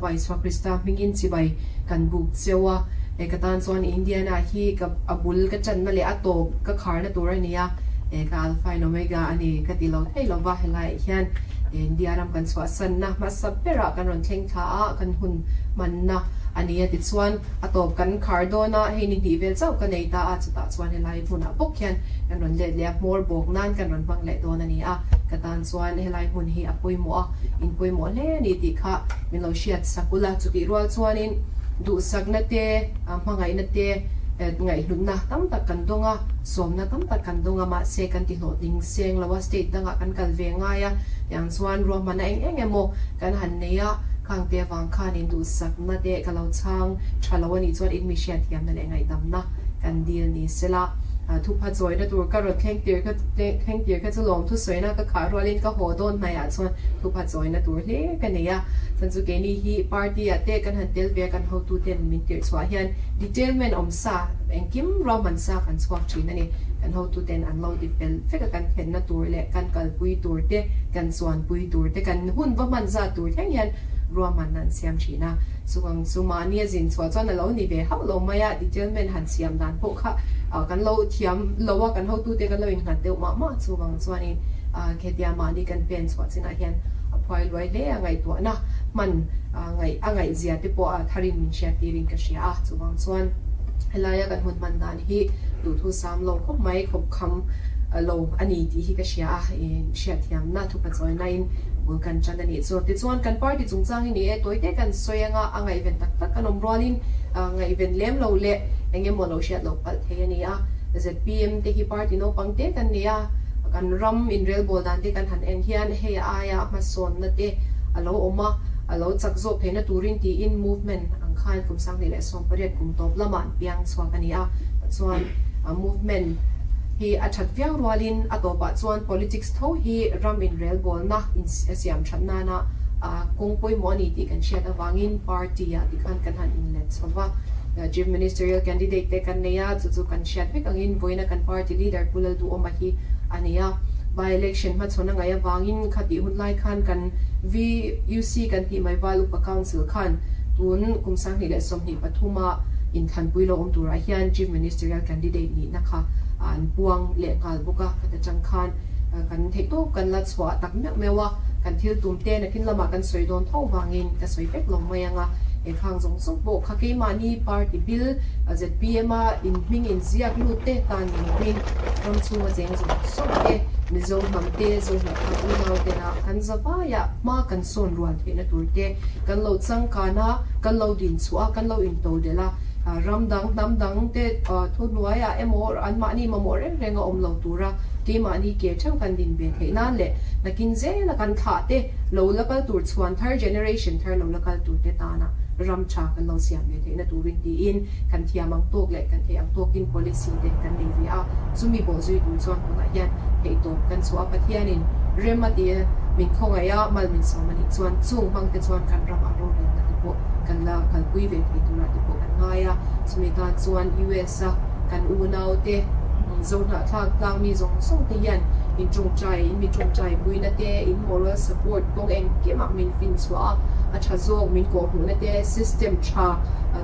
Lalpa Isua Krista hmingin chibai kan buk cheu a, e ka tan chuan Indiana hi ka a bul ka channa leh a tawp ka kharna tur a ni a, e ka Alpha and Omega a ni ka ti lo thei lova, helaiah hian India ram kan chhuahsanna hmasa berah kan rawn thleng thla a, kan hun hmanna a ni a tichuan a tawp kan khar dawn a, hei ni hnih vel chauh ka nei ta a, chutah chuan helai hmunah bawk hian kan rawn let leh a, hmawr bawk nan kan rawn hmang leh dawn a ni a, ka tan chuan helai hmun hi a pawimawh a, in pawimawh hle a ni tih kha min lo hriat sak ula, chutih rual chuanin duhsakna te, hmangaihna te, ngaihhlutna tam tak kan dawng a, sawmna tam tak kan dawng a, mahse kan ti hlawhtling seng lo a, state dangah kan kal ve ngai a, tiang chuan ruahmanna eng eng emaw kan han nei a, khang te avang khanin duhsakna te ka lo chhang tha lo a nih chuan in mi hriatthiamna leh ngaihdamna kan dil ni sela. Thupha chawina tur ka rawn thleng tir kha thleng tir kha chu lawmthu sawina ka khah rualin ka haw dawn hnaiah chuan thupha chawina tur hle ka nei a. Chuan chu keini hi party ah te kan han tel ve a, kan hotu ten min tirh chhuah hian detailment awm sa engkim ruahman sa kan chhuak thin a ni. Kan hotu ten an lo ti fel vek a, kan thlenna tur leh kan kalpui tur te, kan chuanpui tur te, kan hun va hman zat tur thleng hian ruahman an siam thin a. Chuvang chu mahni a zin chhuah chuan a lo ni ve hauh lo mai a, detailment han siam dan pawh kha kan lo thiam lo a, kan hotute kan lo innghat deuh mah mah. Chuvang chuanin khetia mahni kan pen chhuah chinah hian a phuai luai hle a, ngaihtuahna hman ngaih a ngaihzia te pawh a tharin min hriat tirin ka hria a. Chuvang chuan helaia kan hun hman dan hi duhthusam lo khawp mai, khawp kham lo a ni tih hi ka hria a, hriatthiamna thupachawi nain bul kan tan a nih chu. Tichuan kan party chungchang hi ni e, tawite kan sawi anga a ngaihven tak tak kan awm rualin ngaihven lem lo leh eng emaw lo hriat loh palh thei a ni a. Zpm te hi party naupang te kan ni a, kan ram inrelbawl dan te kan han en hian hei aia hmasawnna te a lo awm a, a lo chak zawk theihna turin tiin movement ang khan kum 2018 kum tawp lamah an piang chhuak a ni a. Chuan movement hi a that viau rualin a tawpah chuan politics tho hi ram inrelbawlna insiam that nana kawng pawimawh a ni tih kan hriat avangin party ah tikhan kan han inlet chho va. Chief Ministerial candidate te kan nei a, chu chu kan hriat vek angin vawiina kan party leader Pu Lalduhawma hi a nei a. By election hmachhawn a ngaih avangin khatih hun lai khan kan VUC kan tih mai Val Upa Council khan tun kum 2023 a inthlanpui lo awm turah hian Chief Ministerial candidate nihna kha an puang leh nghal bawk a, khata tang khan kan theih tawp kan la chhuah tak meuh meuh a, kan thil tum te nakin lamah kan sawi dawn tho vangin ka sawi vek lo mai ang a, he khang zawng zawng pawh kha keimahni party bill zpm a inhming inziak lut te tan ni lovin ram chhunga cheng zawng zawng te Mizo hnam te Zohnathlak unau tena kan zavaiah hma kan sawn rual theihna tur te kan lo changkan a, kan lo din chhuah a, kan lo intodelh a, ram dang hnam dang te thuhnuaiah emaw anmahni mamawh reng reng a awm lo tura keimahni ke theuh kan din ve theih nan leh nakin zela kan thlah te lo la kal tur chhuan thar generation thar lo la kal tur te tana ram tha kan lo siam ve theihna turin tiin kan thiam ang tawk leh kan theih ang tawkin policy te kan nei ve a, chumi bawhzui tur chuan tunah hian theihtawp kan chhuah a, Pathianin rem a ti a, min khawngaih a, mal min sawm a nih chuan chung hmang te chuan kan ram a rorelna te pawh kan la kalpui ve thei turah te pawh kan ngai a, chumi tan chuan US a kan unau te Zohnahthlak tlang mi zawng zawng te hian in tawngtai in mi tawngtai puina te, in moral support kawng engkimah min fin chhuah a, a tha zawk min kawhhmuhna te, system tha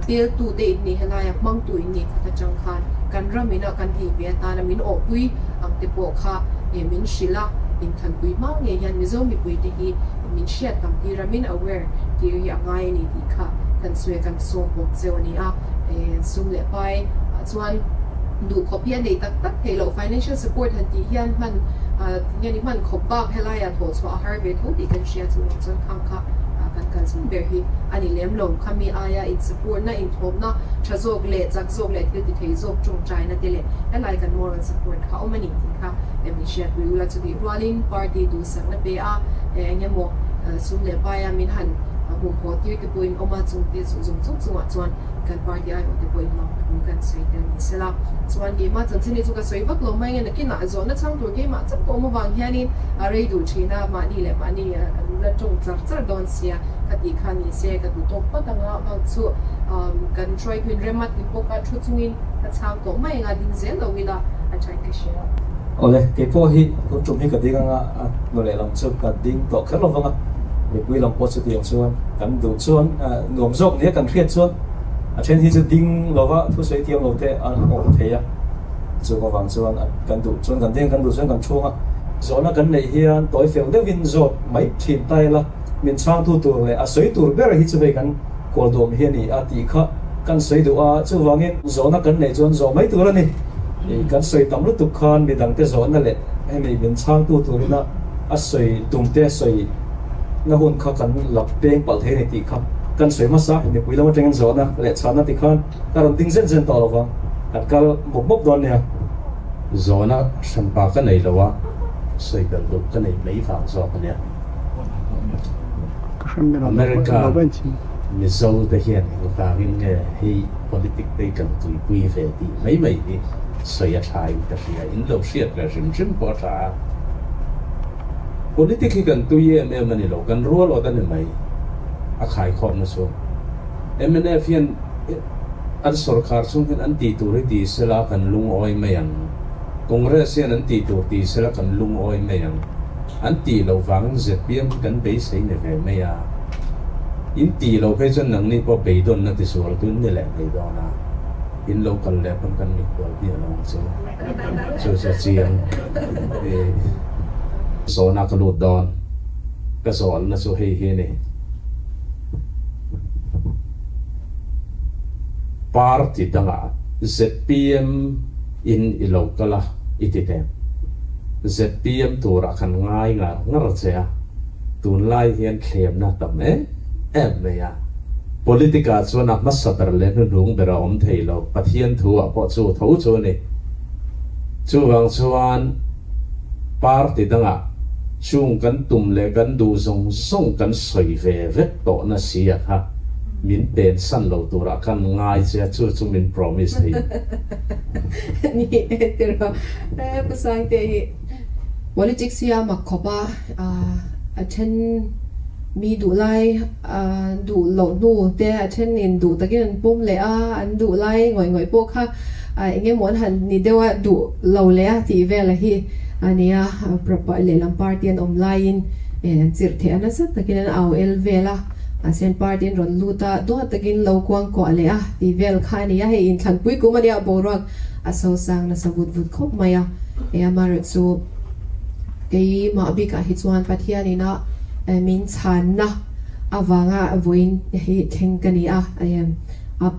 teltu te in nih helaia hmangtu in nih khat atang khan kan ram ina kan hlih ve atana min awhpui ang te pawh kha min hrilh a, inthanpui hma ngei hian Mizo mipui te hi min hriat tam tir a, min aware tir hi a ngai a ni tih kha kan sawi a, kan sawm bawk cheu a ni a, sum leh pai ah chuan duh khawp hi a nei tak tak theih loh, financial support han tih hian hman tinge ni hman khawp bak helaiah thawh chhuah a har ve tho tih kan hria chu chuan khang kha kan kal chhan ber hi a ni lem lo, khami aia in support na inthawmna tha zawk leh chak zawk leh thil ti thei zawk tawngtaina te leh helai kan moral support kha awm a ni tih kha min hriatpui ula chutih rualin party duhsakna pe a eng emaw sum leh paia min han hmuhhaw tir te pawhin awm a chungte chu zawng zawng chungah chuan kan party aiawh te pawhin lawmthu kan sawi tel ni sela chuan keimah chanchin hi chu ka sawi vak lo mai nge nakinah zawhna chhang tur keimah chauh ka awm avang hianin a rei duh thin a mahni leh mahni kan la tawng char char dawn sia ka tih kha ni se ka duh tawk phawt ang a vang chu kan hruaitu in rem a ti bawk a thu chungin ka chhang tawh mai anga ding zel lo ila a thain ka hria. Awle, keipawh hi tun tum hi ka ding anga a hnu leh lam chu ka ding tawh kher lo vang a. Mipui lam pawh chutiang chuan kan duh chuan nuam zawk nia kan hriat chuan a then hi chu ding lova thusawi thiam lo te an awm thei a, chung avang chuan kan duh chuan kan ding kan duh chuan kan chhung a. Zawhna kan neih hian tawi fel deuhin zawt mai thin ta ila min chhangtu tur leh a sawi tur ber hi chu hei kan kual duam hi a ni a tih kha kan sawi duh a, chuvangin zawhna kan neih chuan zawh mai tur a ni. Kan sawi tam lutuk khan midangte zawhna leh hemi min chhangtu turina a sawi tum te sawi na hun kha kan lak peng palh thei a ni tih kha kan sawi hmasa a, mipui lam atangin zawhna leh chhanna ti khan ka rawn ding zen zen tawh lo vang, kan kal mawp mawp dawn nia. Zawhna hranpa ka nei lo a, sawi belh duh ka nei mai vang zawk a nia. America Mizo te hian engvangin nge hei politic te hi kan tuipui ve tih mai mai hi sawi a tha in ka hria, in lo hriat ve hrim hrim pawh a tha a. Politic hi kan tui em em a ni lo, kan rual awt a ni mai, a khaikhawmna chu. Mnf hian an sorkar chung hian an tih tur hi ti sela kan lungawi mai ang, Congress hian an tih tur ti sela kan lungawi mai ang, an tih loh vangin zpm hi kan beisei ni ve mai a, in tih loh phei chuan nangni pawh beidawnna tisual tun ni leh mai dawn a, in lo kal leh pawn kan mikhual hmiah lo ang chu. Chu chu chiang i zawhna ka lut dawn, ka zawhna chu hei hi a ni. Party dangah zpm in i lo kal a i ti teh. Zpm turah kan ngai ngar ngar che a, tunlai hian thlemna tam em em mai a. Politic ah chuan a hmasa ber leh hnuhnung ber a awm thei lo, Pathian thu ah pawh chu tho chu a ni. Chuvang chuan party dangah chung kan tum leh kan duh zawng zawng kan sawi ve vek tawh na si a kha min pen san lo turah kan ngai che a, chu chu min promise thei. Ni e tiraw Pu Sangte hi. Politics hi a mak khawp a, a then mi duh lai duh loh hnu te a then in duh takin an pawm leh a, an duh lai ngawih ngawih pawh kha eng emaw an han ni deuh a duh lo leh a tih vel a hi a ni a, lehlam party an awm laiin an chirh theh a nasa takin an au el vel a, mahse an party an rawn lut a duat takin lo kuangkuah leh a tih vel kha a ni a, hei inthlanpui kum a nia boruak a sosang nasa vut vut khawp mai a, amaherawhchu chu keimah bikah hi chuan Pathianina min chhanna avanga vawiin hi thleng ka ni a, a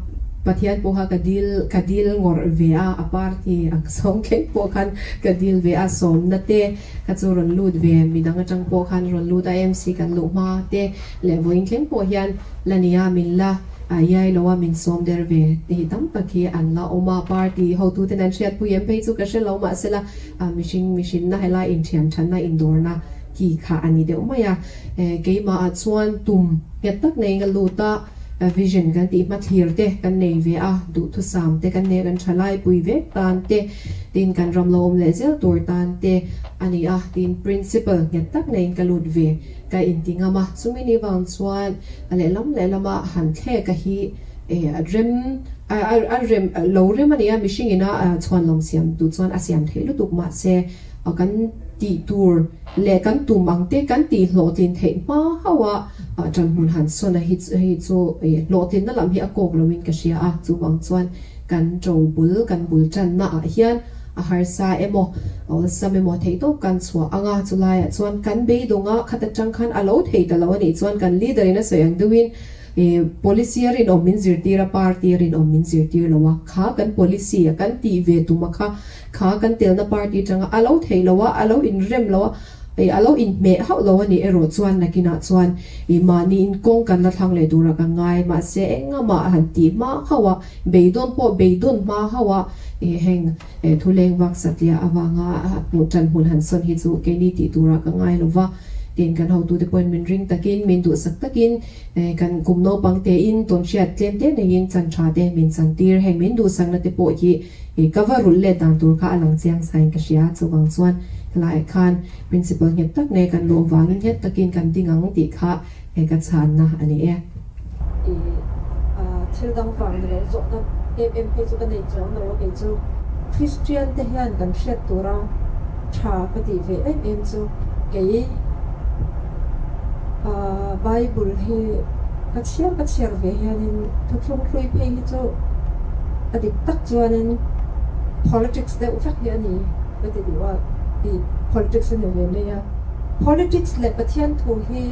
Pathian pawh kha ka dil ka dil ngawrh ve a, a party ang sawm thleng pawh khan ka dil ve a, sawmna te kha chu rawn lut ve, midang atang pawh khan rawn lut a, MC kan luh hma te leh vawiin thleng pawh hian la nia min la A iai lo a min sawm der ve te hi tam tak hi an la awm a, party hotuten an hriatpui em phei chu ka hre lo mahsela mihring mihrinna helai inthian thanna indawrna ki kha a ni deuh mai a. Keimah ah chuan tum nghet tak neiin ka lut a, vision kan tih hmathlir te kan nei ve a, duhthusam te kan nei kan thalai pui vek tan te, tin kan ram lo awm leh zel tur tan te a ni a, tin principle nghet tak neiin ka lut ve. Ka inti ngam a, chumi ni vang chuan a lehlam lehlama han thlek a hi a rem a rem lo rem a ni a, mihring ina chhuanlawm siam duh chuan a siam theih lutuk mahse kan tih tur leh kan tum ang te kan tih hlawhtlin theih hma hauh a ṭanhmun han sawn a hi hi chu hlawhtlinna lam hi a kawk lo in ka hria a, chuvang chuan kan ṭo bul kan bul ṭanna ah hian A harsa emaw, a awlsam emaw theih tawp kan chhuah ang a, chulaiah chuan kan beidawng a, khata tang khan a lo thei ta lo a nih chuan kan leader in a sawi ang deuhin policy a rinawm min zirtir a, party a rinawm min zirtir lo a, kha kan policy a kan tih ve tum a kha, kha kan telna party tanga a lo theih lo a, a lo inrem lo a, A lo inhmeh hauh lo a nih erawh chuan nakinah chuan i mahniin kawng kan la thlang leh turah ka ngai. Mahse engngah han tih hma hauh a, beidawn pawh beidawn hma hauh a, heng thuleng vak satliah avanga hmuh tan hmun han sawn hi chu keini tih turah ka ngai lo va. Tin, kan hotute pawhin min ring takin, min duhsak takin, kan kum naupang tein tawnhriat tlem te neiin chan tha te min chantir. Heng min duhsakna te pawh hi I ka va rulh let dan tur kha a lang chiang sain ka hria, chuvang chuan helaiah khan Principal nghet tak nei kan luh vangin nghet takin kan ding ang tih kha he ka chhanna a ni e. I thil dang vang ni lo zawhna em em phei chu ka nei chuang lo a, kei chu Christian te hian kan hriat tura tha ka tih ve em em chu kei. Bible hi ka chhiar ka chhiar ve hianin thuthlung hlui phei hi chu a dik tak chuanin politics deuh vek hi a ni ka ti duh a, i politics a ni ve mai a. Politics leh Pathian thu hi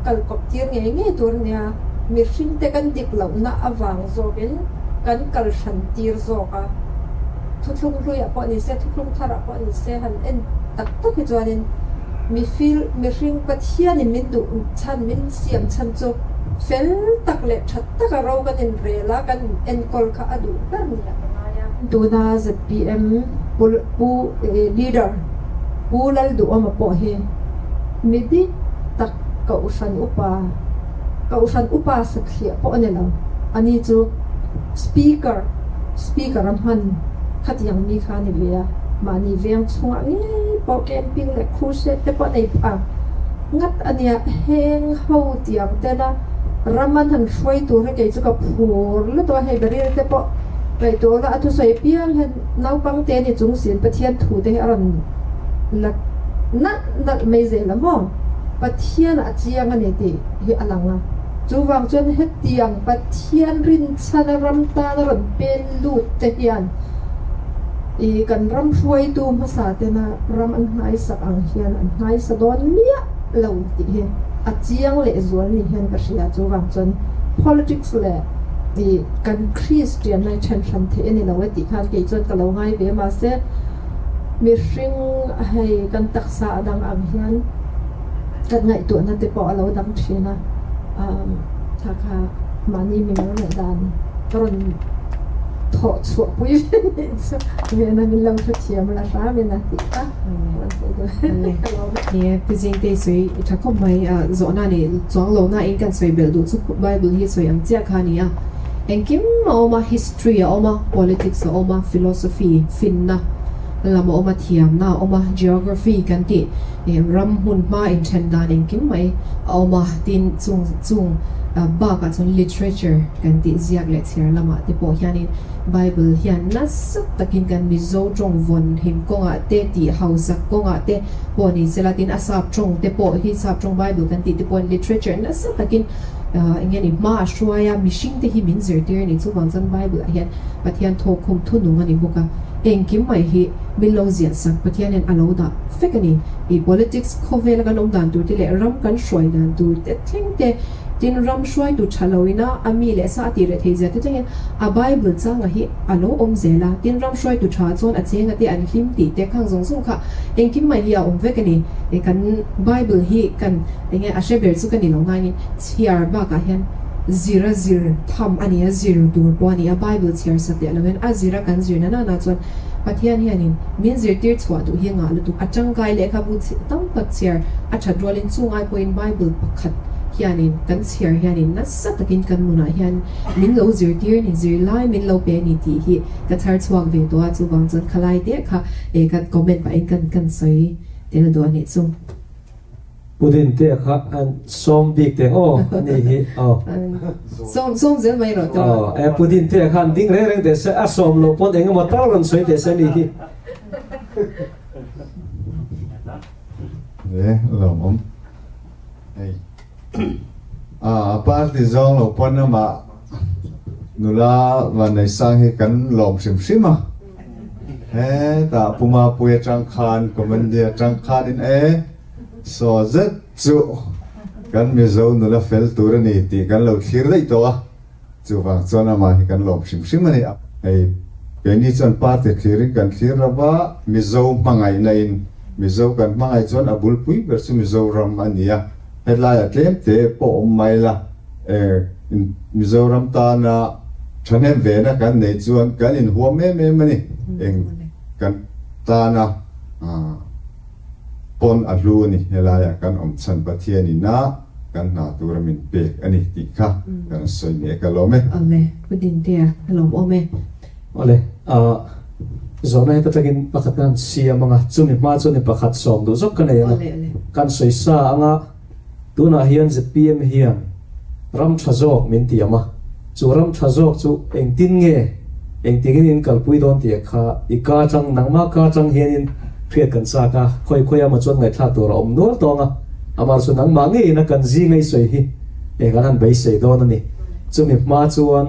kal kawp tir ngei ngei tur a nia, mihring te kan dik lohna avang zawkin kan kal hran tir zawk a, thuthlung hluiah pawh ni se, thuthlung tharah pawh ni se han en tak tak hi chuanin mi fil mihring Pathianin min duh chhan, min siam chhan chu fel tak leh tha taka ro kan inrel a, kan enkawl kha a duh ber nia ka ngai a. Tuna zpm Pu Leader Pu Lalduhawma pawh hi mi dik tak Kohhran Upa, Kohhran Upa sathliah pawh a ni lo, ani chu Speaker, Speaker a hman khatiang mi kha a ni ve a, mahni veng chhungah ngei pawh camping leh crusade te pawh a nei phak ngat a nia, heng ho tiang tena ram an han hruai tur hi kei chu ka phur lutuk a, hei Beryl te pawh ngaihtuah la a thusawi piang hian naupang te ni chung siin Pathian thu te hi a rawn la nalh nalh mai zel a maw? Pathian a chiang a ni tih hi a lang a, chuvang chuan hetiang Pathian rinchhana ram tana rawn pen lut te hian ih kan ram hruaitu hmasa tena ram an hnaisak ang hian an hnaisa dawn miah lo tih hi a chiang lehzual ni hian ka hria. Chuvang chuan politics leh ih kan Kristian lai then hran theih a ni lo e tih khan kei chuan ka lo ngai ve mahse mihring hei kan taksa a dang ang hian kan ngaihtuahna te pawh a lo dang thin a, kha kha mahni mimal ngaihdan ka rawn thawh chhuah pui ve nih chu vena min lo hrethiam la hram in a tih kha rawn sawi duh ka lawm e. Ni e, Pi Zingtei sawi i tha khawp mai, zawhna nih chuang lo na in kan sawi belh duh chu Bible hi sawi ang chiah kha a ni a, engkim a awm a, history a awm a, politics a awm a, philosophy, finna lam a awm a, thiamna a awm a, geography kan tih ram hmun hma inthen dan engkim mai a awm a, tin chung chung bakah chuan literature kan tih ziak leh chhiar lamah te pawh hianin Bible hian nasa takin kan Mizo tawng vawn him kawngah te tih hausak kawngah te pawh ni sela tin a sap tawng te pawh hi sap tawng Bible kan tih te pawhin literature nasa takin eng nge ni hma a hruai a, mihring te hi min zirtir a ni. Chuvang chuan Bible ah hian Pathian thawkkhum thunung a ni bawk a, engkim mai hi min lo ziah sak Pathian hian a lo dah fek a ni. I politics khawvela kan awm dan tur te leh ram kan hruai dan tur te thleng te, tin ram hruaitu tha lo ina a mi leh sa a tih reh thei zia te thleng hian a Bible changa hi a lo awm zel a, tin ram hruaitu tha chuan a chenga te an hlim tih te khang zawng zawng kha engkim mai hi a awm vek a ni. Kan Bible hi kan enge a hre ber chu ka ni lo nangin chhiar bakah hian zir a zir tham a ni a, zir tur pawh a ni a, Bible chhiar sa teh lo hian a zir a kan zir na nana chuan Pathian hianin min zirtir chhuah duh hi a ngah lutuk. A tangkai lehkhabu tam tak chhiar a that rualin chung ai pawhin Bible pakhat hianin kan chhiar hianin nasa takin kan nunah hian min lo zirtir ni, zirlai min lo pe ni tih hi ka chhar chhuak ve tawh a, chuvang chuan khalai te kha kan comment pahin kan kan sawi tel duh a nih chu. Pudin te kha an sawm bik teng aw a ni hi aw. Sawm sawm zel mai rawh tawh. Aw e pudin te kha an ding reng reng teh se a sawm loh pawn eng emaw tal rawn sawi teh se a ni hi. E lawmawm hei a party zawng lo pawn amah nula Vanneihsang hi kan lawm hrim hrim a. Hetah Puma Pui atang khan Commandy atang khanin e saw zet chu kan Mizo nula fel tur a ni tih kan lo thlir daih tawh a, chuvang chuan amah hi kan lawm hrim hrim a ni. Hei keini chuan party thlirin kan thlir lo va, Mizo hmangaihna in Mizo kan hmangaih chuan a bulpui ber chu Mizoram a ni a, hetlaiah tlem te pawh awm mai la. Mizoram tana thahnem vena kan neih chuan kan inhuam em em a ni. Eng kan tana pawn a hlu a ni. Helaiah kan awm chhan Pathian ina kan hna tura min pek a ni tih kha kan sawi mek alawm e. Awle, Pu Dintea, ka lawm awm e. Awle, zawhna heta takin pakhat kan siam anga, chumi hma chuan i pakhat sawm duh zawk ka nei anga, kan sawi sa anga, Tunah hian zpm hian ram tha zawk min tiam a, chu ram tha zawk chu engtin nge, engtingin in kalpui dawn tih kha i ka atang, nangmah ka atang hianin hriat kan chak a, khawi khawi amaw chuan ngaihthlak tur a awm nual tawng a, Amah chu nangmah ngeiin a kan zinga i sawi hi eh kan han beisei dawn a ni. Chumi hma chuan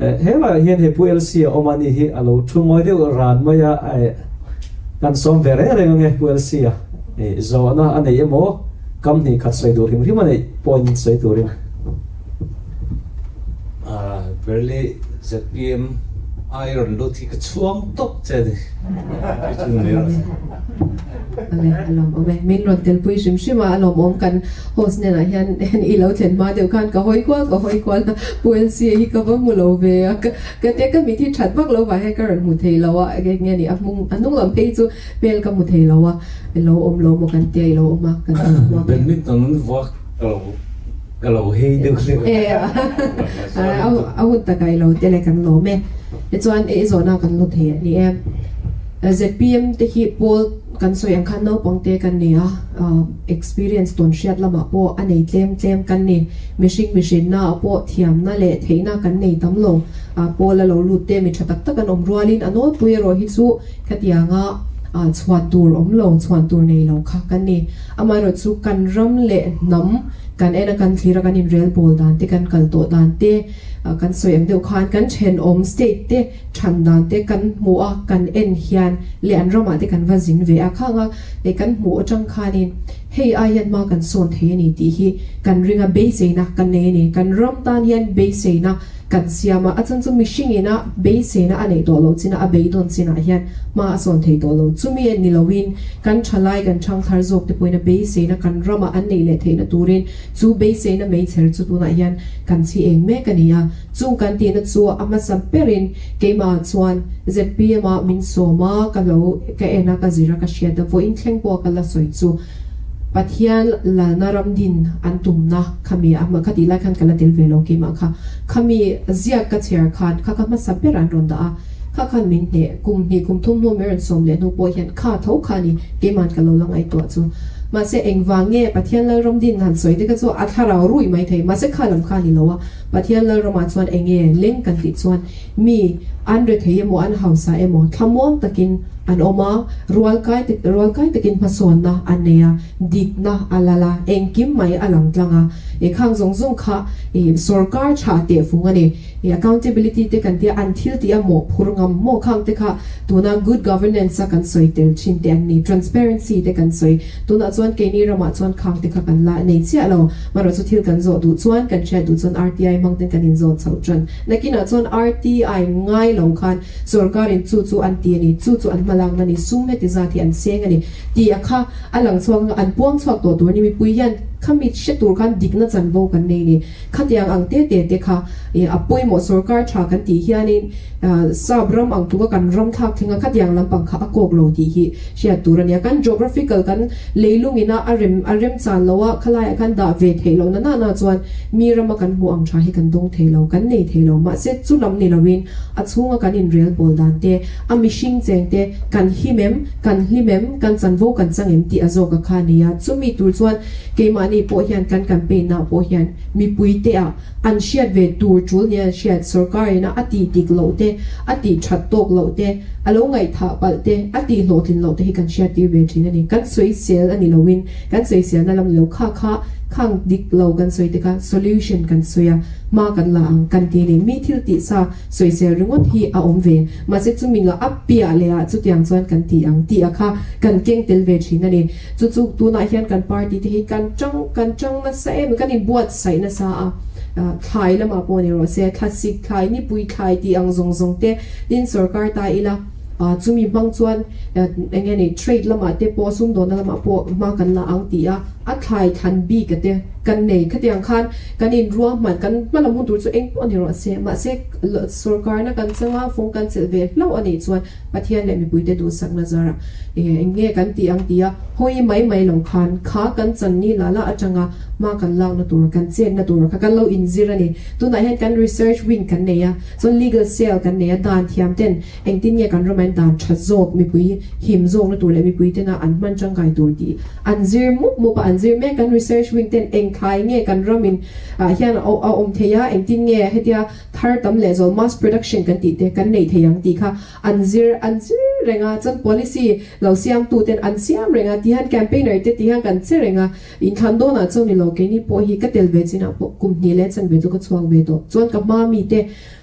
eh helaiah hian he Pu LC a awm a ni hi a lo thu ngawi deuh ran mai a, eh kan sawm ve reng reng ange Pu LC a eh zawhna a neih emaw kam hnih khat sawi duh hrim hrim a neih pawhin sawi turin. Berly zpm ai rawn lut hi ka chhuang tawp che a ni. Ale a lawmawm e. Min rawn telpui hrim hrim a, a lawmawm kan host hnenah hian i lo thlen hma deuh khan ka hawi kual ka hawi kual a, Pu LCA hi ka va hmu lo ve a, ka tia ka mit hi that vak lo vang hian ka rawn hmu thei lo a, eng nge ni a hmung a hnung lam phei chu hmel ka hmu thei lo a, i lo awm lo maw kan tia i lo awm a, kan lo hmuak e. Badminton an vuak ka lo ka lo hei deuh deuh a. A hun takah i lo tel e kan lawm e. Tichuan i zawhna kan lo thei a ni e. Zpm te hi pawl kan sawi ang khan naupang te kan ni a, experience tawn hriat lamah pawh a nei tlem tlem kan ni. Mihring mihrinna ah pawh thiamna leh theihna kan nei tam lo. Pawl a lo lut te mi tha tak tak an awm rualin a nawlpui erawh hi chu khatianga chhuan tur awm lo, chhuan tur nei lo kha kan ni. Amaherawh chu kan ram leh hnam kan en a kan thlir a kan inrel bawl dan te kan kal tawh dan te kan sawi ang deuh khan kan thenawm state te Than dan te kan hmuh a, kan en hian leh an ramah te kan va zin ve a, khang a leh kan hmuh atang khanin hei ai hian hma kan sawn thei a ni tih hi kan ring a, beiseina kan nei a ni. Kan ram tan hian beiseina kan siam a, a chan chu mihring ina beiseina a neih tawh loh chinah a beidawn chinah hian hma a sawn thei tawh lo. Chumi en ni loin kan thalai kan thangthar zawk te pawhin a beiseina kan ramah an neih leh theihna turin chu beiseina meichher chu tunah hian kan chhi eng mek a ni a. Chung kan tihna chu a hmasa berin keimahah chuan zpm ah min sawm a, ka lo ka en a, ka zir a, ka hriat a, vawiin thleng pawh ka la sawi chu Pathian lalna ram din an tumna khami a hma kha tih lai khan ka la tel ve lo keimah kha khami ziak ka chhiar khan kha ka hmasa ber an rawn dah a, kha khan min hneh kum hnih kum thum hnu min rawn sawm leh hnu pawh hian kha tho kha a ni keimahan ka lo la ngaihtuah chu. Mahse engvang nge Pathian lalram din han sawi te kha chu a thlarau rui mai thei mahse kha lam kha a ni lo a. Pathian Lalramah chuan enge leng kan tih chuan mi an rethei emaw an hausa emaw thlamuang takin an awm a, rualkai rualkai takin hmasawnna an nei a, dikna a lal a, engkim mai a lang tlang a, i khang zawng zawng kha i sorkar tha teh fung a ni. I accountability te kan tia an thil tih a mawhphur ngam maw khang te kha tuna good governance a kan sawi tel thin te an ni, transparency te kan sawi. Tunah chuan keini ramah chuan khang te kha kan la nei chiah lo. Marawh chu thil kan zawh duh chuan, kan hriat duh chuan RTI hmang ten kan inzawt chhoh tan. Nakinah chuan RTI ngai lo khan sorkarin chu chu an ti a ni, chu chu an hmalakna a ni, sum heti zat hi an seng a ni tih a kha a lang chhuak anga an puang chhuak tawh tur a ni. Mipui hian khami hre tur khan dikna chanvo kan nei a ni. Khatiang ang te te te kha a pawimawh sorkar tha kan tih hianin sap ram ang tluk a kan ram thlak thleng a khatiang lampang kha a kawk lo tih hi hriat tur a nia. Kan geographical kan leilung ina a rem a remchan lo a khalaiah khan dah ve theih loh na na na chuan mi rama kan hmuh ang tha hi kan dawng thei lo, kan nei thei lo. Mahse chu lam ni loin a chhunga kan inrel bawl dan te, a mihring cheng te kan him em, kan hlim em, kan chanvo kan chang em tih a zawk a kha a nia. Chumi tur chuan Keimahni pawh hian kan campaign ah pawh hian mipui te ah an hriat ve tur tul nia an hriat sorkar ina a tih dik loh te, a tih that tawk loh te, a lo ngaihthah palh te, a tih hlawhtlin loh te hi kan hriat tir ve thin a ni. Kan sawisel a ni loin kan sawiselna lam ni lo kha kha khang dik lo kan sawi te kha solution kan sawi a, hma kan la ang kan ti a ni. Mi thil tih sa Sawisel ringawt hi a awm ve. Mahse chumi nga a piah leh ah chutiang chuan kan ti ang tih a kha kan keng tel ve thin a ni. Chu chu tunah hian kan party te hi kan tang kan tang nasa em kan inbuatsaih nasa a, thlai lamah pawh ni rawh se, thlasik thlai, nipui thlai tih ang zawng zawng te tin sorkar ta ila chumi hmang chuan eng nge ni trade lamah te pawh sumdawnna lamah pawh hma kan la ang tih a, a thlai thlan bik a te. Kan nei khatiang khan kan inruahman, kan hmalam hun tur chu eng pawh a ni rawh se. Mahse, sorkarna kan chang a, fawng kan chelh ve hlauh a nih chuan Pathian leh mipuite duhsakna zarah eng nge kan tih ang tia hawi mai mai lo khan kha kan chan ni la la atanga hma kan lakna tur, kan chenna tur kha kan lo inzir a ni. Tunah hian kan research wing kan nei a, chuan legal cell kan nei a, dan thiam ten Engtin nge kan ramain dan tha zawk mipui him zawkna tur leh mipui tena an hman tangkai tur tih an zir mup mup a, an zir mek. Kan research wing ten eng thlai nge kan ramin ah hian a awm thei a, engtin nge hetia thar tam leh zawl mass production kan tih te kan neih thei ang tih kha an zir an zir reng a, chuan policy lo siam tu ten an siam reng a, tihian campaigner te tihian kan che reng a, inthlan dawnah chuan ni lo keini pawh hi ka tel ve chinah pawh kum hnih leh chanve chu ka chhuak ve tawh, chuan ka hma mi te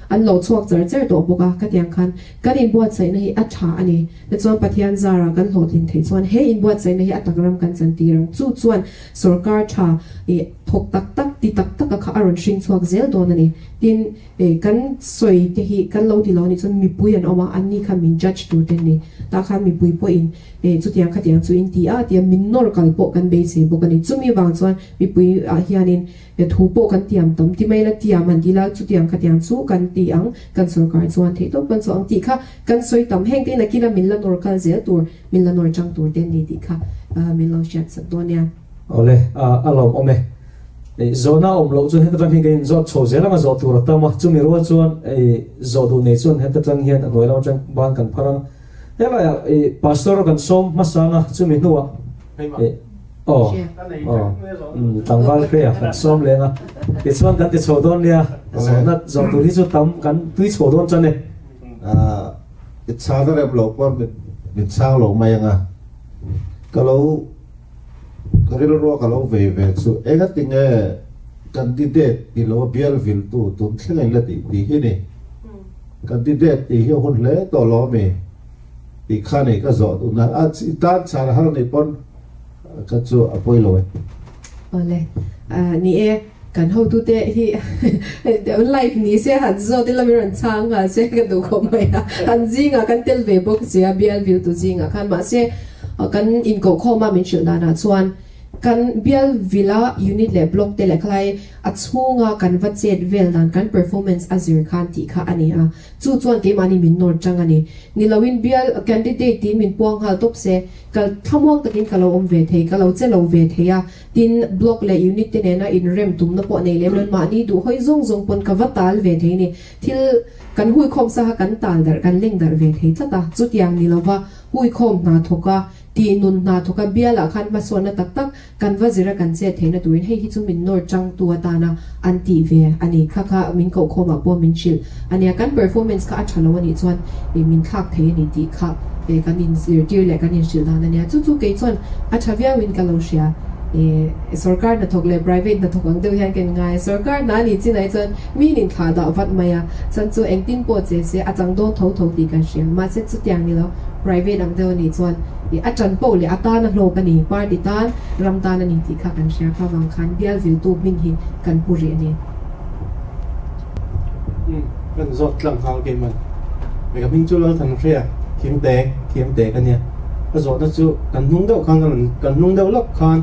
an lo chhuak char char tawh bawk a, ka tiang khan kan inbuatsaihna hi a tha a ni. Tichuan Pathian zara kan hlawhtlin theih chuan he inbuatsaihna hi a tak ram kan chantir ang. Chu chuan sorkar tha ih thawk tak tak ti tak taka kha a rawn hring chhuak zel dawn a ni. Tin, ih kan sawi te hi kan lo ti lo anih chuan mipui an awm a, anni khan min judge tur te an ni. Tah khan mipui pawhin ih chutiang khatiang chu in ti a tia min nawr kal pawh kan beisei bawk a ni. Chumi vang chuan mipui ah hianin Thu pawh kan tiam tam ti mai la, tiam han ti la, chutiang khatiang chu kan ti ang, kan sorkar chuan theih tawp kan chu ang tih kha kan sawi tam. Heng te nakina min la nawr kal zel tur, min la nawr chang tur te ni tih kha min lo hriat sak dawn nia. Awle, a lawm awm e. Zawhna awm loh chuan heta tang hian kan inzawt chho zel ang a, zawh tur a tam a, chumi rual chuan zawh duh nei chuan heta tang hian a hnuai lam atang ban kan phar ang. Helaiah Pastor kan sawm hmasa ang a, chumi hnuah Aw, aw, tlangval hre a kan sawm leng a, tichuan kan ti chho dawn nia, zawhna zawh tur hi chu tam kan tui chho dawn chuan e. I chhana rem lo pawn min chhang lo mai ang a, ka lo ka rilrua ka lo vei ve chu engatinge candidate ti lo a bial viltu tun thleng a in la tih tih hi ni. Candidate tih hi a hun hle tawh lo ami? Tih kha nei ka zawh duh nan a i tan chhan a har nih pawn ka chu a pawi lo e. Awle ni e kan hotute hi live ni se han zawt ila min rawn chhang nghal se ka duh khawp mai a han zingah kan tel ve bawk sia bial viltu zingah khan mahse kan inkoh khawm a min hrilh danah chuan Kan bial vila unit leh block te leh khalai a chhunga kan va chet vel dan kan performance a zir khan tih kha a ni a, chu chuan keimahni min nawr chang a ni. Ni loin bial candidate tiin min puang nghal tawp se, ka thlamuang takin ka lo awm ve thei, ka lo che lo ve thei a, tin block leh unit te nena inrem tumna pawh nei lem loin mahni duh hawi zawng zawng pawn ka va tal ve thei ni. Thil kan huikhawm sa kha kan tal darh kan leng darh ve thei tlat a, chutiang ni lova huikhawm hna thawk a, Tih nun hna thawk a bialah khan hmasawnna tak tak kan va zira kan chet theihna turin hei hi chu min nawr changtu atana an tih ve a ni. Kha kha min kohkhawmah pawh min hrilh a nia. Kan performance kha a tha lo a nih chuan min thlak thei a ni tih kha kan inzirtir leh kan inhrilh dan a nia. Chu chu kei chuan a tha viauin ka lo hria. Sorkar hnathawk leh private hnathawk ang deuh hian ka inngai a. Sorkar hna a nih chinah hi chuan min inthlah dah vat mai a. Chan chu engtin pawh che se a chang dawn tho tho tih kan hria. Mahse chutiang ni lo. Private ang deuh a nih chuan ih a ṭan poh leh a tan a hlawk a ni, party tan, ram tan a ni tih kha kan hria kha vang khan bial viltu hming hi kan pu rih a ni. Umm kan zawt tlang nghal keiman ka hming chu Lalthanhria Thiamte Thiamte ka nia ka zawhna chu kan hnung deuh khan ka rawn kan hnung deuh lawk khan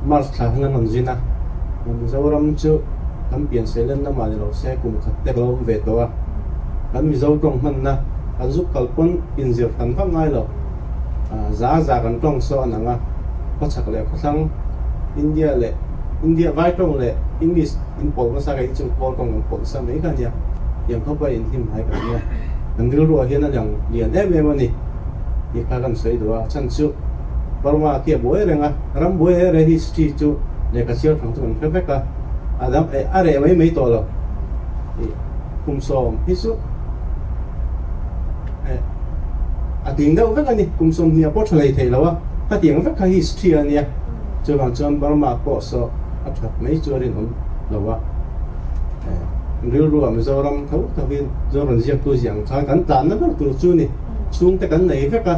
March thla khan kan rawn zin a Mizoram chu kan pian seilenna mah ni lo se kum khat te ka lo awm ve tawh a kan Mizo tawng hmanna Kan zuk kal pawn inzir hran vak ngai lo. Za za kan tawng saw an ang a, khawchhak leh khawthlang, India leh India vai tawng leh English in pawlh nasa kei chu kawl tawng kan pawlh nasa mai kha nia. Tiang khawp a inhlim hnai kan nia. Kan rilruah hian a liang lian em em a ni tih kha kan sawi duh a, a chhan chu Burma khi a buai reng a, ram buai reh reh history chu lehkha chhiar thang chu kan hre vek a, a dang a reh mai mai tawh lo. Kum sawm hi chu a tling deuh vek a ni. Kum 20 ah pawh tha hlei thei lo a, khatiang vek kha history a nia. Chuvang chuan Burma pawh saw a that mai chu a rinawm lo a. Rilru ah Mizoram tho tho in Zoram ziaktu ziah ang khan kan tlanna ber tur chu ni. Chhungte kan nei vek a,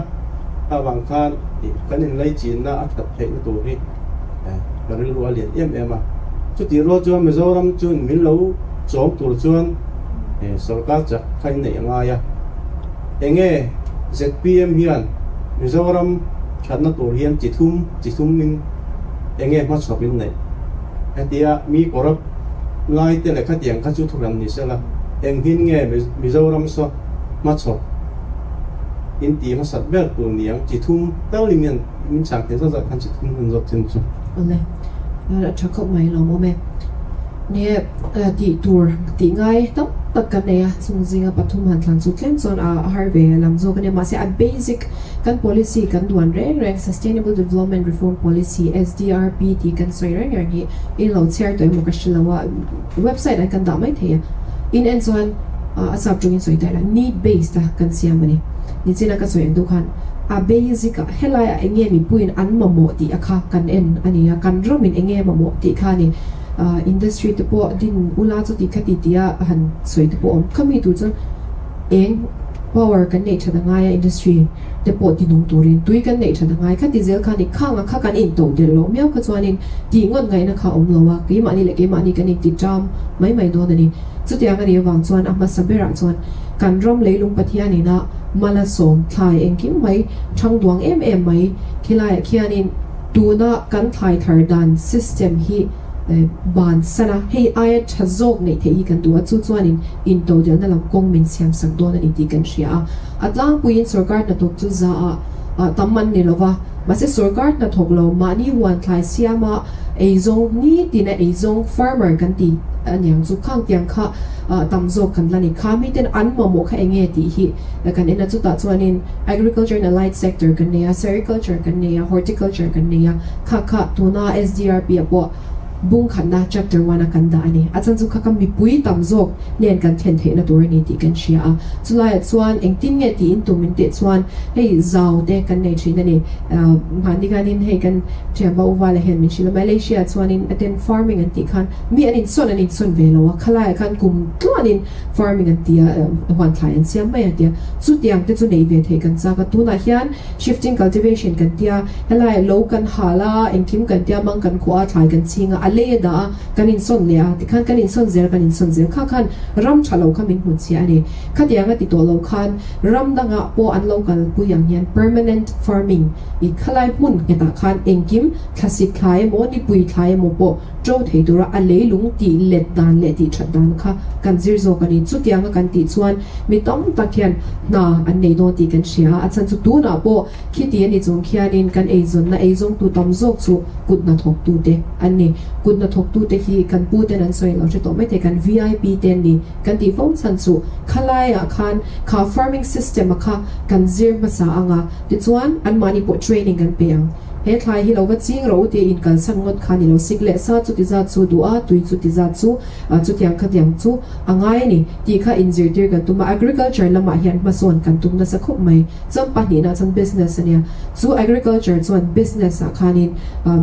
kha vang khan kan inlaichinna a that theihna tur hi ka rilru a lian em em a. Chutih rual chuan Mizoram chuan min lo Chawm tur chuan sorkar chak kha in neih a ngai a, enge zpm hian Mizoram thatna tur hian chi thum chi thum in enge hmachhawp in neih? Hetia mi corrupt lai te leh khatiang kha chu thuhran ni sela, enghin nge Mizoram saw hmachhawp in tih hmasat ber tur niang chi thum tal in hian min chhang thei zat zat khan chi thum han zawt chin chu. Awle, a tha khawp mai lawmawm e. Nge tih tur tih ngai tam tak kan nei a, chung zinga pathum han thlan chu tlem chuan a har ve lam zawk a nia. Mahse a basic kan policy kan duan reng reng Sustainable Development Reform Policy, SDRP, tih kan sawi reng reng hi in lo chhiar tawh emaw ka hre lo a, website ah kan dah mai thei a. In en chuan a sap tawngin sawi ta ila need based a kan siam a ni. Nichina ka sawi ang deuh khan a basic ah helai ah enge mipuiin an mamawh tih a kha kan en a ni a, kan ramin enge mamawh tih kha a ni. Industry te pawh din ula chu tih kha ti tia han sawi te pawh a awm. Khami tur chuan eng power kan neih that a ngai a industry te pawh ti nung turin tui kan neih that a ngai. Kha ti zel kha a ni. Khang a kha kan intoh delh loh miau kha chuanin tih ngawt ngaihna kha a awm lo a, keimahni leh keimahni kan inti ṭam mai mai dawn a ni. Chutiang a nih avang chuan a hmasa berah chuan kan ram leilung Pathianin a mala sawm thlai engkim mai thang duang em em mai khilaiah khianin tuna kan thlai thar dan system hi ban san a, hei aia tha zawk neih theih hi kan duh a, chu chuanin intodelhna lam kawng min siam sak dawn a ni tih kan hria a. A tlangpuiin sorkar hnathawk chu za ah tam an ni lova, mahse sorkar hnathawk lo mahni huan thlai siama Eizawng, nitin a eizawng, farmer kan ti aniang chu khang tiang kha tam zawk kan la ni. Kha miten an mamawh kha enge tih hi kan en a, chutah chuanin agriculture and allied sector kan nei a, sericulture kan nei a, horticulture kan nei a, kha kha tuna SDRP ah pawh bung khatna chapter one a kan dah a ni. A chan chu kha kha mipui tam zawk hnen kan thlen theihna tur a ni tih kan hria a. Chulaiah chuan engtin nge tiin tum min teh chuan hei zau te kan nei thin a ni. Mahni khanin hei kan thianpa Uvala hian min hrilh a, Malaysia chuanin aten farming an tih khan mi an insawn an insawn ve lo a, khalaiah khan kum tluanin farming an ti a, huan thlai an siam mai a tia. Chutiang te chu neih ve theih kan chak a, tunah hian shifting cultivation kan tia, helaiah lo kan hal a, engkim kan tia, mang kan khuah a, thlai kan ching a, a lei a dah a, kan insawn leh a, tikhan kan insawn zel kan insawn zel kha khan ram tha lo kha min hmu chhia a ni. Khatianga ti tawh lo khan ram dangah pawh an lo kalpui ang hian permanent farming i khalai hmun nghetah khan engkim thlasik thlai emaw nipui thlai emaw pawh to thei tura a leilung tih let dan leh tih that dan kha kan zir zawk a ni. Chutianga kan tih chuan mi tam tak hian hna an nei dawn tih kan hria a, a chhan chu tunah pawh Khiti a ni chung khianin kan eizawnna eizawngtu tam zawk chu kut hnathawktute an ni. Kut hnathawktute hi kan pu ten an sawi lo hre tawh maithei, kan VIP te an ni kan tih fo chhan chu khalaiah khan kha farming system a kha kan zir hmasa ang a, tichuan anmahni pawh training kan pe ang. He thlai hi lo va ching rawh u tia inkalsan ngawt kha ni lo, sik leh sa chuti zat chu duh a, tui chuti zat chu chutiang khatiang chu a ngai a ni tih kha inzirtir kan tum a, agriculture lamah hian hmasawn kan tum nasa khawp mai. Chuan pahnihna chuan business a nia. Chu agriculture chuan business ah khanin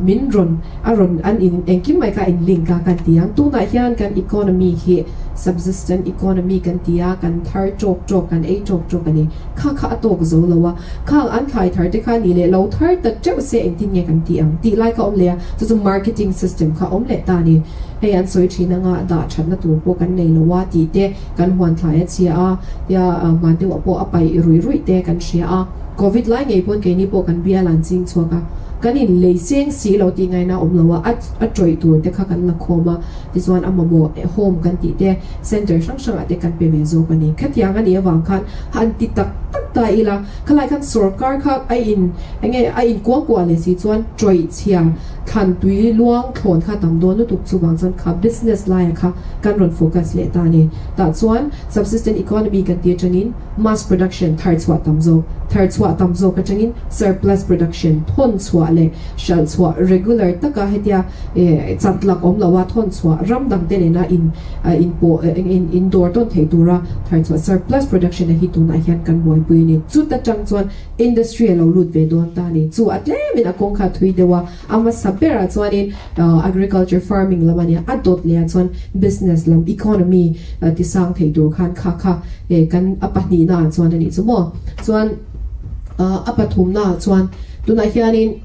min rawn a rawn an in engkim mai kha in link a kan ti ang. Tunah hian kan economy hi subsistent economy kan ti a, kan thar tawk tawk, kan ei tawk tawk a ni. Kha kha a tawk zo lo a. Khang an thlai thar te kha ni leh lo thar ta teuh se engtin nge kan ti ang tih lai kha awm leh a. Chu chu marketing system kha awm leh ta a ni. Hei an sawi thin anga dah thatna tur pawh kan nei lo a tih te Kan huan thlai a chhia a, tia hman deuh ah pawh a paih ruih ruih te kan hria a. Covid lai ngei pawn keini pawh kan bial an ching chhuak a, kan in lei seng si lo tih ngaihna awm lo a, a tawih tur te kha kan la khawm a, tichuan a mamawh home kan tih te center hrang hrang ah te kan pe ve zawk a ni. Khatiang a nih avang khan han ti tak tak ta ila, khalai khan sorkar kha a in enge a in kuang kuah leh si chuan tawih chhia thlan tui luang thlawn kha tam dawn lutuk chuvang chuan kha business laia kha kan rawn focus leh ta a ni. Tah chuan subsistent economy kan tih atangin mass production thar chhuah tam zawk, thar chhuah tam zawk atangin surplus production thawn chhuah leh hralh chhuah regular taka hetia chat lak awm loa thawn chhuah ram dang te nena in inpawh in dawr tawn theih tura thar chhuah surplus production a hi tunah hian kan buaipui a ni. Chuta tang chuan industry a lo lut ve dawn ta a ni. Chu a tlemin a kawng kha a thui deuh a, a hmasa berah chuanin agriculture farming lam a nia, a dawt lehah chuan business lam economy ti sang thei tur khan kha kha kan a pahnihnaah chuan a nih chu maw. Chuan a pathumnaah chuan tunah hianin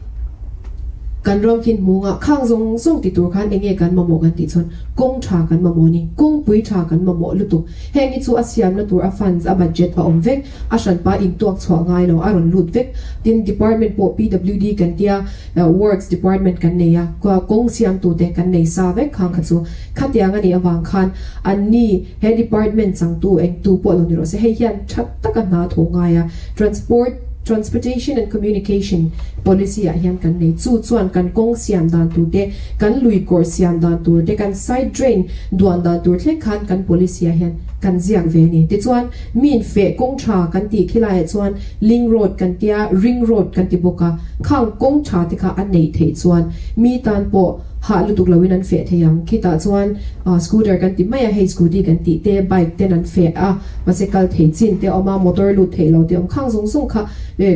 kan ram khi hmunga khang zawng zawng ti tur khan enge kan mamawh kan tih chuan kawng tha kan mamawh a ni, kawngpui tha kan mamawh lutuk. Heng hi chu a siamna tur a funds a budget a awm vek. A hranpa intuak chhuah ngai lo, a rawn lut vek. Tin, department pawh PWD kan tia, works department kan nei a, kawng siamtute kan nei sa vek khang kha chu. Khatiang a nih avang khan anni he department changtu engtu pawh lo ni rawh se, hei hian tha taka hna thaw ngai a, transport, transportation and communication policy ah hian kan nei. Chu chuan kan kawng siam dan tur te, kan lui kawr siam dan tur te, kan side drain duan dan tur thleng khan kan policy ah hian kan ziak ve a ni. Tichuan, Min feh kawng tha kan tih khi laiah chuan Link Road kan tia, Ring Road kan ti bawk a, khang kawng tha te kha a neih theih chuan mi tan pawh hah lutuk loin an feh thei ang. Khitah chuan scooter kan ti mai a, hei scooty kan tih te, bike ten an feh a, mahse kal thei chin te a awm a, motor lut theih lo te a awm khang zawng zawng kha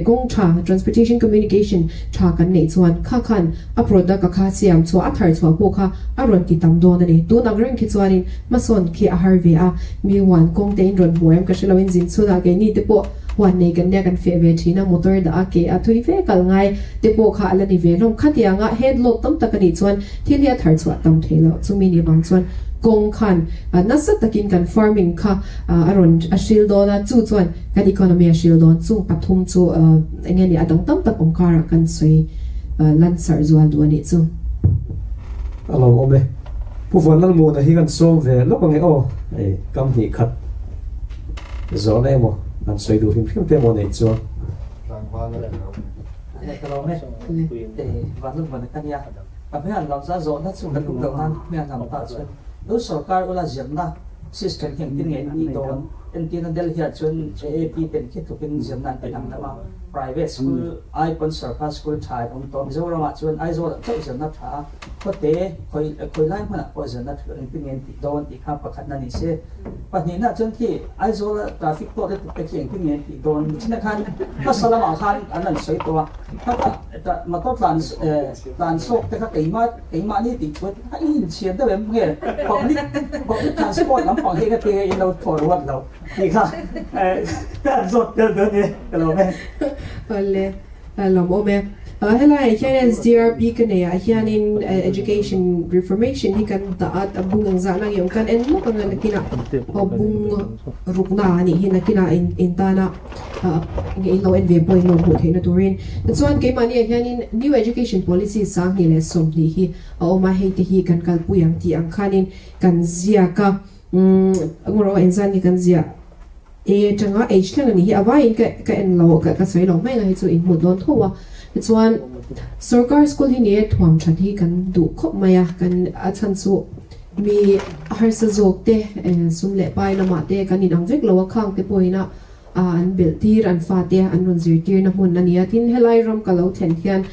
kawng tha, transportation communication tha kan neih chuan kha khan a product a kha siam chhuah a thar chhuah pawh kha a rawn ti tam dawn a ni. Tun ang reng khi chuanin hmasawn khi a har ve a, mi huan kawng te in rawn hmu em ka hre loin zin chhunah keini te pawh huan nei kan nia kan feh ve thin a, motor dah a ke a thui ve kal ngai te pawh kha a la ni ve hlawm. Khatianga head load tam tak a nih chuan thil hi a thar chhuah tam thei lo. Chumi ni vang chuan kawng khan nasa takin kan farming kha a rawn a hril dawn a, chu chuan kan economy a hril dawn. Chung pathum chu eng nge ni a dang tam tak awm karah kan sawi lansarh zual duh a nih chu. A lo awm e. Pu Vanlalmuna hi kan sawm ve lawk ange aw. Hei kam hnih khat zawhna emaw an sawi duh hrim hrim te emaw neih chuan. Tlangval a ti lo. Ka lawm e. Vanlalmuna ka nia. Ka hmel lam chu a zawhna chu ka tum loh nan hmel lam tah chuan lo sorkar ula zirna system hi engtin nge an tih dawn? Entirna Delhi ah chuan AAP ten khi tlukin zirna an ti dang deuh a, private school ai pawn sorkar school tha an awm tawh. Mizoram ah chuan Aizawl ah chauh zirna tha a, khawte khawi khawi lai hmunah pawh zirna tha engtin nge an tih dawn tih kha pakhatna ni se. Pahnihna chuan khi Aizawl a traffic tawt lutuk te khi engtin nge an tih dawn? China khan hmasa lamah khan an rawn sawi tawh a, khata motor tlan tlan sawk te kha keimah keimahni tih chuan a inchhiar deuh em nge public public transport lampang hi ka ti nge in lo forward lo tih kha ka han zawt tel dawn e ka lawm e. Awle lawmawm e. Helaiah hian SDRP ka nei ah hianin education reformation hi kan dah a, a bung engzah na nge awm kan en lawk anga nakinah aw bung rukna a nih hi nakinah in tana nge in lo en ve pawh in lo hmuh theihna turin. Tichuan keimahni ah hianin New Education Policy 2020 hi a awm a, hei te hi kan kalpui ang tih ang khanin kan ziak a, umm engemaw engzah nge kan ziah A atanga H thleng a nih hi a vaiin ka ka en lo ka ka sawi lo mai ang a hei chu in hmuh dawn tho a. Tichuan sorkar school hi ni e thuam that hi kan duh khawp mai a, kan a chhan chu mi harsa zawk te sum leh pai lamah te kan inang vek lo a, khang te pawhin a an belh tir an fate an rawn zirtirna hmun a ni a. Tin helai ram ka lo thlen hian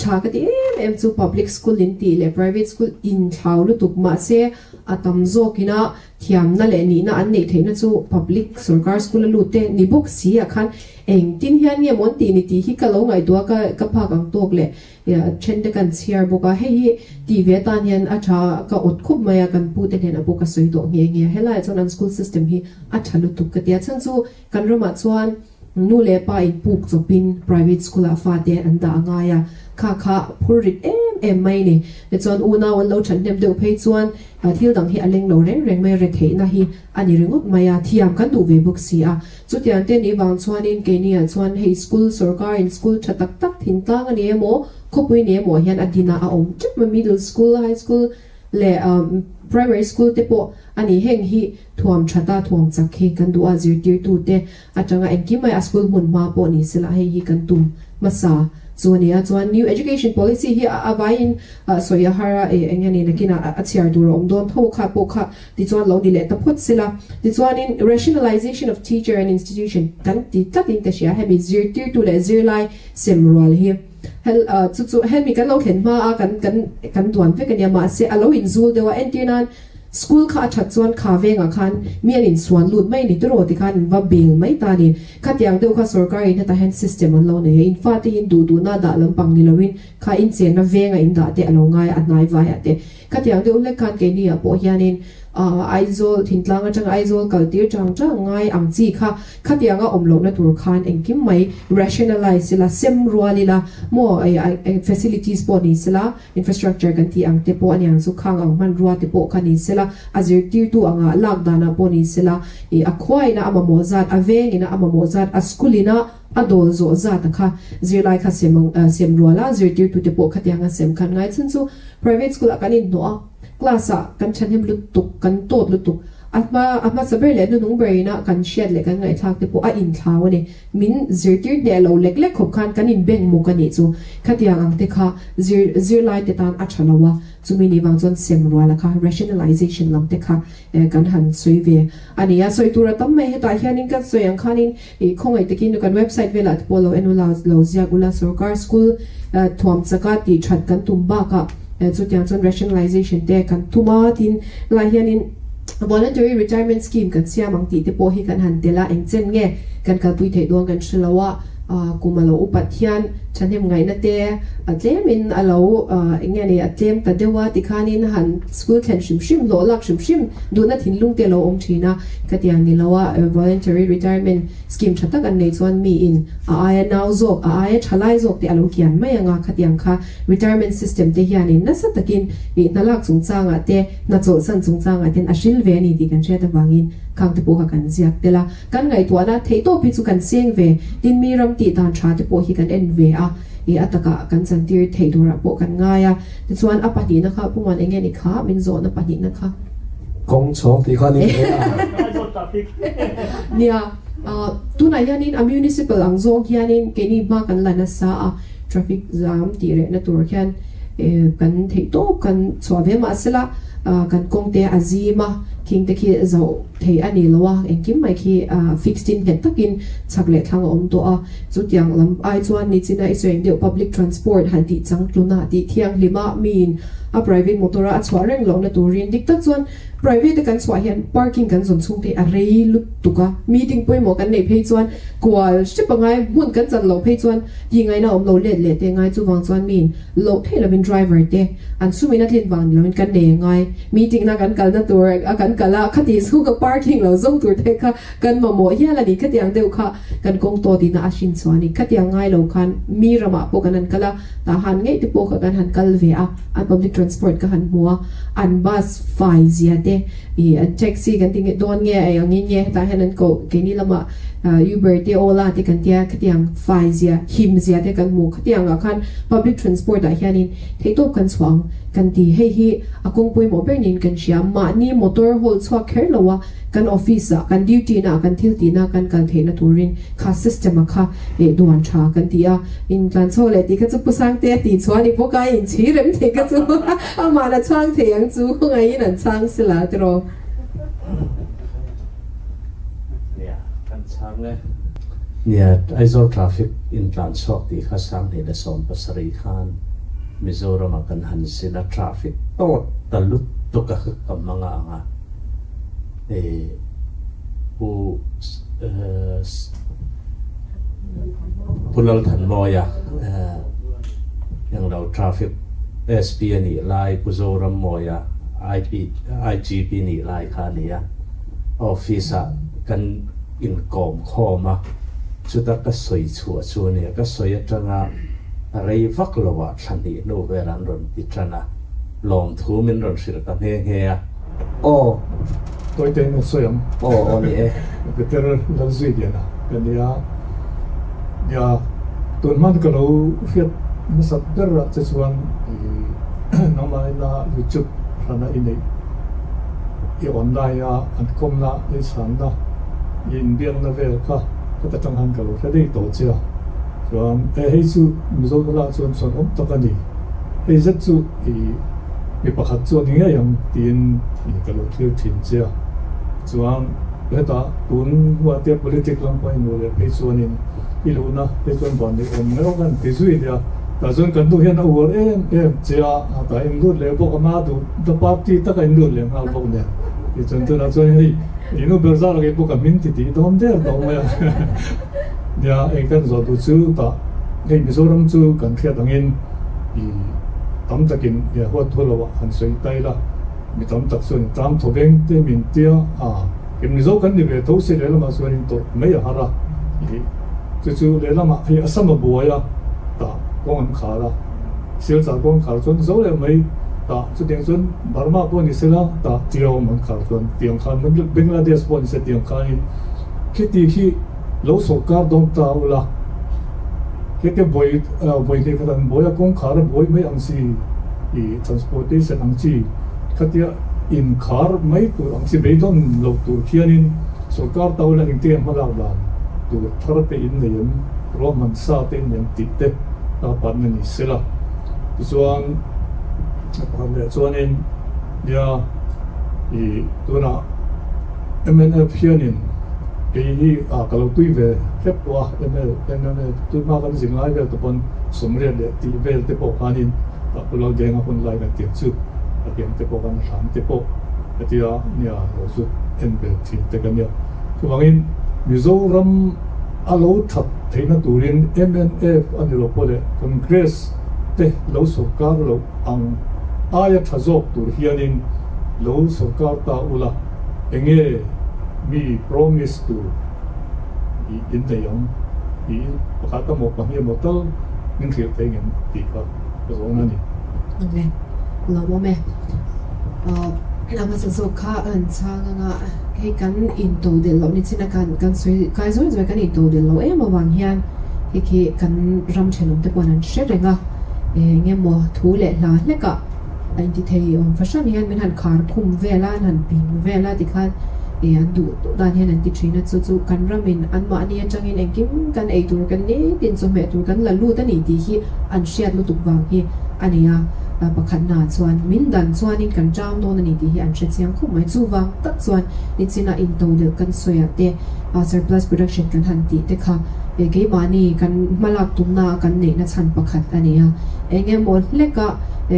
Tha ka ti em em chu public school in tih leh private school in thlau lutuk mahse a tam zawkina thiamna leh nihna an neih theihna chu public sorkar school a lut te ni bawk si ah khan engtin hian nge maw an tih ni tih hi ka lo ngaihtuah a ka ka phak ang tawk leh then te kan chhiar bawk a hei hi tih ve atan hian a tha ka awt khup mai a kan pu te hnenah pawh ka sawi tawh nghe nghe a helaiah chuan an school system hi a tha lutuk ka ti a chhan chu kan ramah chuan Nu leh pa in puk chawpin private school ah fate an dah a ngai a, kha kha phur rit em em mai ni. Tichuan unau an lo thathnem deuh phei chuan thil dang hi a leng lo reng reng mai a, retheihna hi a ni ringawt mai a, thiam kan duh ve bawk si a. Chutiang te nih vang chuanin keini ah chuan hei school sorkar in school tha tak tak thintlang a ni emaw khawpui ni emaw hian a dinah a awm tep mai middle school, high school leh primary school te pawh a ni. Heng hi thuam thata thuam chak hi kan duh a, zirtirtute Atanga engkim mai a school hmun hma pawh ni sela hei hi kan tum hmasa chu a ni a, chuan new education policy hi a vaiin sawi a har a, eng nge ni nakinah a chhiar tur a awm dawn tho kha pawh kha tichuan lo ni leh ta phawt sela, tichuanin rationalization of teacher and institution kan ti tlatin ka hria hemi zirtirtu leh zirlai sem rual hi hel chu chu hemi kan lo thlen hma a kan kan kan duan vek a nia mahse a lo inzul deuh a entir nan School kha a that chuan kha vengah khan mi an insuan lut mai a ni tiraw tikhan an va bel mai ta a ni. Khatiang deuh kha sorkar in hetah hian system an lo nei a, in fate hi in duh duhna dah lampang ni loin kha in chenna venga in dah te a lo ngai a, a hnai vaiah te. Khatiang deuh hlek khan keini ah pawh hianin Aizawl thintlang atanga Aizawl kal tir chang chang ngai ang chi kha Khatianga awm lohna tur khan engkim mai rationalise ila, sem rual ila maw facilities pawh ni sela, infrastructure kan tih ang te pawh a niang chu khang ang hmanrua te pawh kha ni sela, a zirtirtu anga lak danah pawh ni sela, ih a khuaina a mamawh zat, a vengina a mamawh zat, a school-ina a dawl zawh zat a kha zirlai kha sem ang sem rual a, zirtirtu te pawh khatianga sem khan ngai chhan chu private school-ah kan inhnawh a, class-ah kan thahnem lutuk, kan tawt lutuk. A hma a hmasa ber leh hnunung ber ina kan hriat leh kan ngaihthlak te pawh a inthlau a ni. Min zirtir hneh lo lek lek khawp khan kan inbeng muk a nih chu. Khatiang ang te kha zir zirlai te tan a tha lo a, chumi nih vang chuan sem rual a kha rationalization lam te kha kan han sawi ve a ni a. Sawi tur a tam mai hetah hianin kan sawi ang khanin ih khawngaih takin kan website velah te pawh lo en ula lo ziak ula sorkar school thuam chaka tih that kan tum bakah. Chutiang chuan rationalization te kan tum a, tin helaiah hianin voluntary retirement scheme kan siam ang tih te pawh hi kan han tel a, eng chen nge kan kalpui theih dawn kan hre lo a, kum a lo upat hian thahnem ngaihna te a tlemin a lo eng nge ni a tlem ta deuh a tikhanin han school thlen hrim hrim hlawh lak hrim hrim duhna thinlung te a lo awm thin a, khatiang ni lo a voluntary retirement Scheme tha tak an nei chuan miin a aia nau zawk, a aia tha lai zawk te a lo kian mai ang a, khatiang kha retirement system te hianin nasa takin ih hna lak chungchangah te, hna chawlhsan chungchangah ten a hril ve a ni tih kan hriat avangin khang te pawh kha kan ziak tel a. Kan ngaihtuahna theihtawp hi chu kan seng ve, tin mi ram tih dan tha te pawh hi kan en ve a, ih a takah kan chantir theih turah pawh kan ngai a. Tichuan a pahnihna kha Pu Muan enge ni kha min zawhna pahnihna kha? Kawng chhawng tih kha ni ve a. Nia, tunah hianin a municipal ang zawng hianin keini hma kan la nasa a, traffic jam tih rehna tur hian kan theih tawp kan chhuah ve mahsela kan kawng te a zim a, khing te khi zoh theih a ni lo a, engkim mai khi fixed in nghet takin chhak leh thlang a awm tawh a, chutiang lam ai chuan nichina i sawi ang deuh public transport han tih changtluna tih thianghlim a miin a private motor a a chhuah reng lohna turin dik tak chuan Private a kan chhuah hian parking kan zawn chhung te a rei lutuk a, meeting pawimawh kan neih phei chuan kual hrep a ngai, hmun kan chan loh phei chuan tih ngaihna awm lo let leh te ngai, chuvang chuan miin loh theih lovin driver te an sumin a tlin vang ni lovin kan nei a ngai, meeting na kan kalna tur a kan kal a, khati chhunga parking lo zawng tur te kha kan mamawh hial a ni, khatiang deuh kha kan kawng tawt ina a hrin chhuah a ni, khatiang ngai lo khan mi ramah pawh kan han kal a, tah han ngei te pawh kha kan han kal ve a, an public transport ka han hmu a, an bus fai zia te ih an taxi kan ti nge dawn nge a engangin nge hetah hian an koh keini lamah Uber te Ola te kan tia khatiang fai zia him zia te kan hmu khatiang ah khan public transport ah hianin theihtawp kan chhuah ang kan ti hei hi a kawng pawimawh ber niin kan hria mahni motor hawl chhuak kher lo a kan office ah kan duty na ah kan thil tih na kan kal theih na turin kha system a kha eh duan tha kan ti a in tlan chho leh tih kha chu Pu Sangte a tih chhuah a ni bawk a in chhi rem thei kha chu amah la chhang thei ang chu khawngaihin an chhang se la tiraw. Nia kan chhang e. Nia Aizawl traffic in tlan chhuak tih kha 2017 khan Mizoram ah kan han zin a traffic tawt ta lutuk a ka hmang a ang a. Pu Pu Lalthanmawia englo traffic SP a nih lai Pu Zorammawia IP IGP nih lai kha a ni a, office ah kan inkawm khawm a, chuta ka sawi chhuah chu a ni a, ka sawi atanga rei vak lo ah thla hnih hnu vel an rawn ti tan a, lawmthu min rawn hrilh ta nghe nghe a. Aw, tawite in sawi ang. Aw, aw ni e. Peter Lalzui lian a ka nia. Nia, tun hman ka lo hriat hmasat ber ah che chuan i nangmah ina YouTube hrana i neih i online a an kawmna i chhanna i inbiakna vel kha ka ta tang han ka lo hre daih tawh che a. Chuan e hei chu Mizo nula chuan chhuan awm tak a ni. Hei zet chu i mi pakhat chu a ni ngei ang tiin ka lo thlir thin che a. Chuan hetah tun hnuah te politic lam pawh inluh leh phei chuanin i luhna te chuan van neih awm ngei awk a ti zui nia. Tah chuan kan nu hian a uar em em che a, tah inlut leh bawk a, duh na party taka inlut leh nghal bawk nen. Tichuan tunah chuan hei i nu ber zar leh bawk a hming ti tih dawn der tawh mai a. Nia eng kan zawh duh chu tah hei Mizoram chu kan hriat angin i tam takin i a huat thu lo ah han sawi ta ila, mi tam tak chuan tlang thaw veng te min tia a, ke Mizo kan ni ve tho si lehlamah chuan in tawrh mai a har a, i chu chu lehlamah hei Assam a buai a, tah kawng an khar a, Silchar kawng an khar chuan zo leh mai, tah chutiang chuan Burma pawh ni sela tah Tiau an khar chuan tiang khan Bangladesh pawh ni se tiang khanin khiti khi Lo sawrkar dawn ta ula, hete buai buai hlei khat an buai a, kawngkhar a buai mai ang chi, i transportation ang chi khatia inkhar mai tur ang chi beidawn lo tur khianin sawrkar ta ula engte hma lak dan tur thar te in nei em, ruahman sa te in nei em tih te a patna ni sela. Tichuan a pakhat leh chuanin nia i tunah mnf hianin Kei hi a ka lo tui ve hlep pawh a, ML, MMA tui hma kan zin lai vel te pawn sawmriat leh tih vel te pawh khanin Tah Pu Laldenga hun lai kan tiang chu a tiang te pawh kan hram te pawh ka tia nia lo zut en ve thin te ka nia. Chuvangin Mizoram a lo that theihna turin mnf a ni lo pawh leh Congress te lo sorkar loh ang aia tha zawk tur hianin lo sorkar ta ula enge mi promise tur i innei ang tih pakhat emaw pahnih emaw tal min hrilh thei ngem tih kha ka zawn a ni. Awle, lawmawm e. A hmasa zawk kha an chhang anga hei kan into delh loh ni chin a kan kan sawi kai zawi zawi kan into delh loh em avang hian hei khi kan ram thenawm te pawhin an hre reng a, eng emaw thu leh hla hlekah a inti thei awm fahran hian min han khar khum vel a, an han ping vel a tikhan ih an duh duh dan hian an ti thin a, chu chu kan ramin anmahni atangin engkim kan ei tur kan nitin chawhmeh tur kan la lut a ni tih hi an hriat lutuk vang hi a ni a, pakhatnaah chuan min dan chuanin kan tang dawn a ni tih hi an hre chiang khawp mai. Chuvang tak chuan nichinah intodelh kan sawiah te surplus production kan han tih te kha keimahni kan hmalak tumnaah kan neihna chhan pakhat a ni a, eng emaw hleka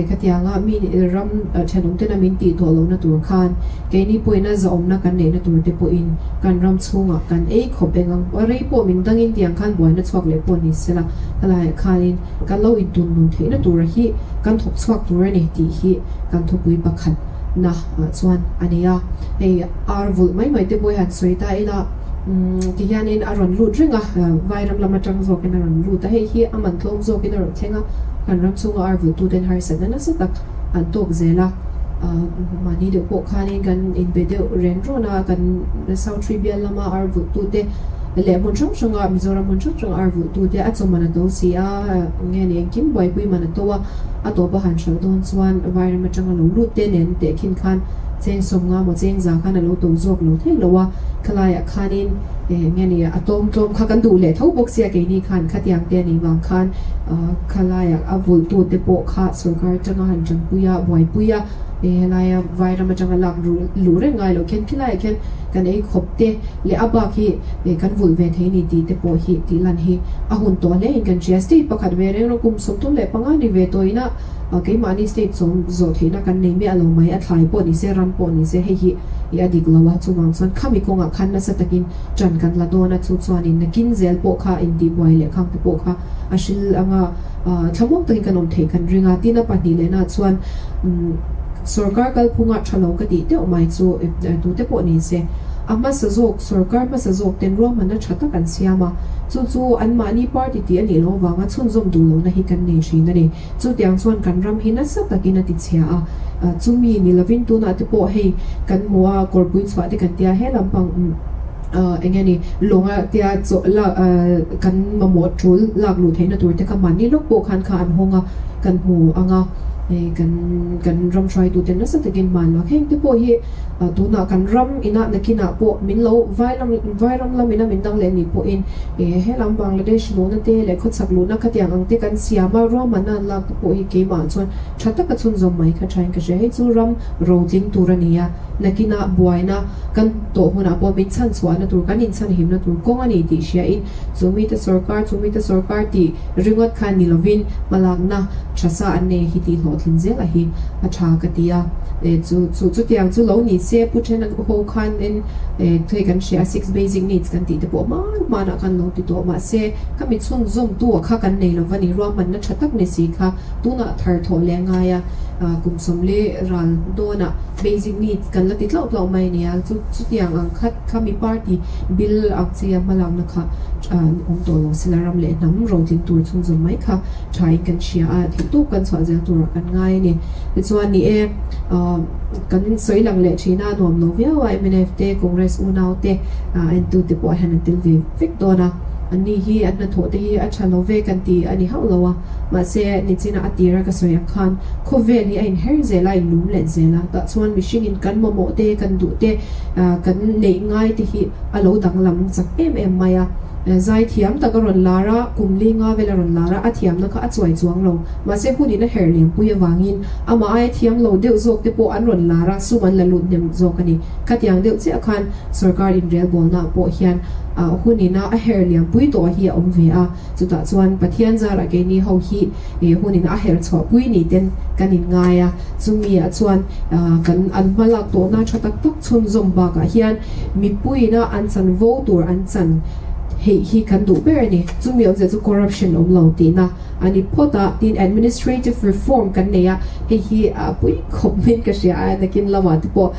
khatianga mi ram thenawm tena min tih tawh lohna tur khan keini pawhin a zahawmna kan neihna tur te pawhin kan ram chhungah kan ei khawp eng ang rei pawh min dangin tiang khan buaina chhuak leh pawh ni sela helaiah khanin kan lo intun nun theihna tura hi kan thawk chhuak tur a ni tih hi kan thupui pakhat na chuan a ni a. Hei ar vulh mai mai te pawh hi han sawi ta ila ti hianin a rawn lut reng a, Vairam lam atang zawkin a rawn lut a, hei hi a man tlawm zawkin a rawn thleng a, kan ram chhunga ar vulhtuten harsatna nasa tak an tawk zel a, mahni deuh pawh khanin kan inbe deuh ren rawn a, kan South Tree bial lama ar vulhtute leh hmun hrang hranga Mizoram hmun hrang hranga ar vulhtute a chaw man a to si a, nge ni engkim buaipui man a to a, a tawp a han hralh dawn chuan Vairam atanga lo lut te nen tehkhin khan cheng sawmnga maw cheng za khan a lo to zawk lo thei lo a, khalaiah khanin nge ni a tawm tlawm kha kan duh leh tho bawk sia keini khan khatiang te anih vang khan khalaiah a vulhtu te pawh kha sorkar atanga han tanpui a buaipui a helaia Vairam atanga lak luh reng ngai loh khian khilaiah khian kan ei khawp te leh a bak hi kan vulh ve thei ni tih te pawh hi tih lan hi a hun tawh hle in kan hria. State pakhat ve reng rawh kum 35 ni ve tawh ina keimahni state sawm zawh theihna kan nei miah lo mai, a thlai pawh ni se ram pawh ni se hei hi i a dik lo a, chuvang chuan khami kawngah khan nasa takin ṭan kan la dawn a, chu chuanin nakin zel pawh kha intihbuai leh khang te pawh kha a hril anga thlamuang takin kan awm theih kan ring a, tin a pahnih lehna chuan sorkar kalphunga ṭha lo ka tih deuh mai chu tute pawh ni se a hmasa zawk sorkar hmasa zawk ten ruahmanna ṭha tak an siam a, chu chu anmahni party tih a nih loh avanga chhunzawm duh lohna hi kan nei ṭhin a ni. Chutiang chuan kan ram hi nasa takin a ti chhia a, chumi ni lovin tunah te pawh hei kan hmu a, kawrpui chhuah te kan tia he lampang eng nge ni lawnga tia chaw lak kan mamawh tul lak luh theihna tur te kha mahni lawk pawh khan kha an hawng a, kan hmu ang a, hei kan kan ram hruaitute nasa takin hman lak heng te pawh hi tunah kan ram inah nakinah pawh min lo vairam vairam lam ina min dang leh nih pawhin helam Bangladesh luhna te leh khawchhak luhna khatiang ang te kan siam a, ruahmanna an lak te pawh hi keimah chuan tha taka chhunzawm mai kha thain ka hria. Hei chu ram rotling tur a ni a, nakinah buaina kan tawh hunah pawh min chhan chhuahna tur, kan inchhanhimna tur kawng a ni tih hriain chu mite sawrkar, chu mite sawrkar tih ringawt khan ni lovin hmalakna tha sa an nei hi tih hlawhtlin zel a hi a tha ka ti a. Chu chu chutiang chu lo ni se Pu Then ho khanin thei kan hria a, six basic needs kan tih te pawh hman hmanah khan lo ti tawh mahse khami chhunzawmtu a kha kan nei lova ni ruahmanna tha tak ni si kha tunah thar thawh leh ngai a, kum sawmli ral dawnah basic needs kan la ti tlauh tlauh mai a ni a, chu chutiang ang khat khami party bill ang chi a hmalakna kha awm tawh lo sila ram leh hnam rotling tur chhunzawm mai kha thain kan hria a, theihtawp kan chhuah zel turah kan ngai a ni. Tichuan ni e, kan sawi lang leh thin a, nuam lo viau a, mnf te, Congress unau te, entute pawh hian an tel ve vek dawn a, anni hi an hnathawh te hi a tha lo ve kan ti a ni hauh lo a, mahse nichina a tira ka sawi ang khan khawvel hi a inher zel a, a inlum let zel a, tah chuan mihringin kan mamawh te, kan duh te, kan neih ngai te hi a lo danglam chak em em mai a. Zai thiam tak a rawn lar a, kum li nga vel a rawn lar a, a thiamna kha a chuai chuang lo. Mahse hunin a herh lianpui avangin amah aia thiam lo deuh zawk te pawh an rawn lar a, sum an la lut hnem zawk a ni. Khatiang deuh chiah khan sorkar inrelbawlnaah pawh hian hunin a a herh lianpui tawh hi a awm ve a, chutah chuan Pathian zarah keini ho hi hunin a herh chhuahpui ni ten kan inngai a, chumi ah chuan kan an hmalak tawhna tha tak tak chhunzawm bakah hian mipuiina an chanvo tur an chan heih hi kan duh ber a ni. Chumi awmzia chu corruption awm lo tihna a ni phawt a, tin administrative reform kan nei a, hei hi a pui khawp maiin ka hria a, nakin lamah te pawh